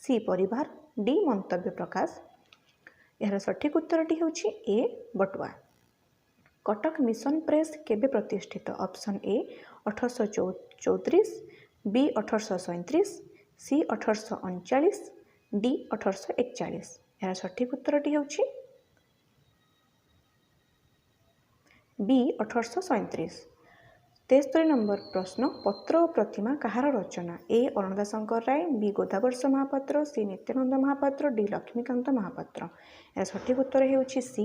A: ସି ପରିବାର, ଡି ମନ୍ତବ୍ୟ ପ୍ରକାଶ। ଏହାର ସଠିକ୍ ଉତ୍ତରଟି ହେଉଛି ଏ ବଟୁଆ। କଟକ ମିଶନ ପ୍ରେସ୍ କେବେ ପ୍ରତିଷ୍ଠିତ? Option A 1834, B 1837, C 1839, D 1841। ଏହାର ସଠିକ୍ ଉତ୍ତରଟି ହେଉଛି ବି 1837। 73 ନମ୍ବର ପ୍ରଶ୍ନ, ପତ୍ର ଓ ପ୍ରତିମା କାହାର ରଚନା? ଏ Annadashankar Ray, B Godabarish Mohapatra, C Nityananda Mohapatra, D Laxmikanta Mohapatra. ଏହାର ସଠିକ୍ ଉତ୍ତର ହେଉଛି ସି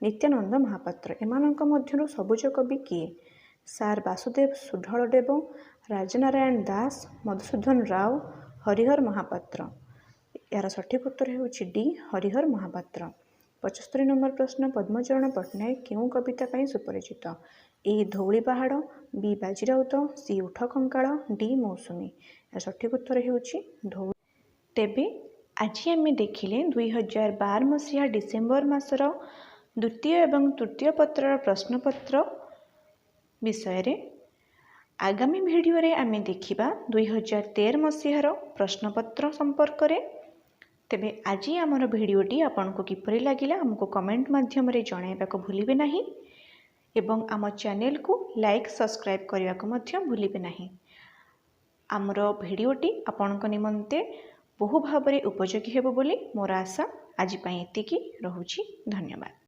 A: ନିତ୍ୟାନନ୍ଦ ମହାପାତ୍ର। ଏମାନଙ୍କ ମଧ୍ୟରୁ ସବୁଜ କବି କିଏ? ସାର୍ ବାସୁଦେବ ସୁଢଳଦେବ, ରାଜନାରାୟଣ ଦାସ, ମଧୁସୂଦନ ରାଓ, ହରିହର ମହାପାତ୍ର। ଏହାର ସଠିକ୍ ଉତ୍ତର ହେଉଛି ଡି ହରିହର ମହାପାତ୍ର। 75 ନମ୍ବର ପ୍ରଶ୍ନ, ପଦ୍ମଚରଣ ପଟ୍ଟନାୟକ କେଉଁ କବିତା ପାଇଁ ସୁପରିଚିତ? ଏ ଧଉଳି ପାହାଡ଼, ବି ବାଜିରାଉତ, ସି ଉଠ କଙ୍କାଳ, ଡି ମୌସୁମୀ। ଏହାର ସଠିକ୍ ଉତ୍ତର ହେଉଛି ଧଉଳି। ତେବେ ଆଜି ଆମେ ଦେଖିଲେ 2012 ମସିହା ଡିସେମ୍ବର ମାସର ଦ୍ୱିତୀୟ ଏବଂ ତୃତୀୟ ପତ୍ରର ପ୍ରଶ୍ନପତ୍ର ବିଷୟରେ। ଆଗାମୀ ଭିଡ଼ିଓରେ ଆମେ ଦେଖିବା 2013 ମସିହାର ପ୍ରଶ୍ନପତ୍ର ସମ୍ପର୍କରେ। ତେବେ ଆଜି ଆମର ଭିଡ଼ିଓଟି ଆପଣଙ୍କୁ କିପରି ଲାଗିଲା ଆମକୁ କମେଣ୍ଟ ମାଧ୍ୟମରେ ଜଣାଇବାକୁ ଭୁଲିବେ ନାହିଁ ଏବଂ ଆମ ଚ୍ୟାନେଲକୁ ଲାଇକ୍, ସବସ୍କ୍ରାଇବ୍ କରିବାକୁ ମଧ୍ୟ ଭୁଲିବେ ନାହିଁ। ଆମର ଭିଡ଼ିଓଟି ଆପଣଙ୍କ ନିମନ୍ତେ ବହୁ ଭାବରେ ଉପଯୋଗୀ ହେବ ବୋଲି ମୋର ଆଶା। ଆଜି ପାଇଁ ଏତିକି ରହୁଛି। ଧନ୍ୟବାଦ।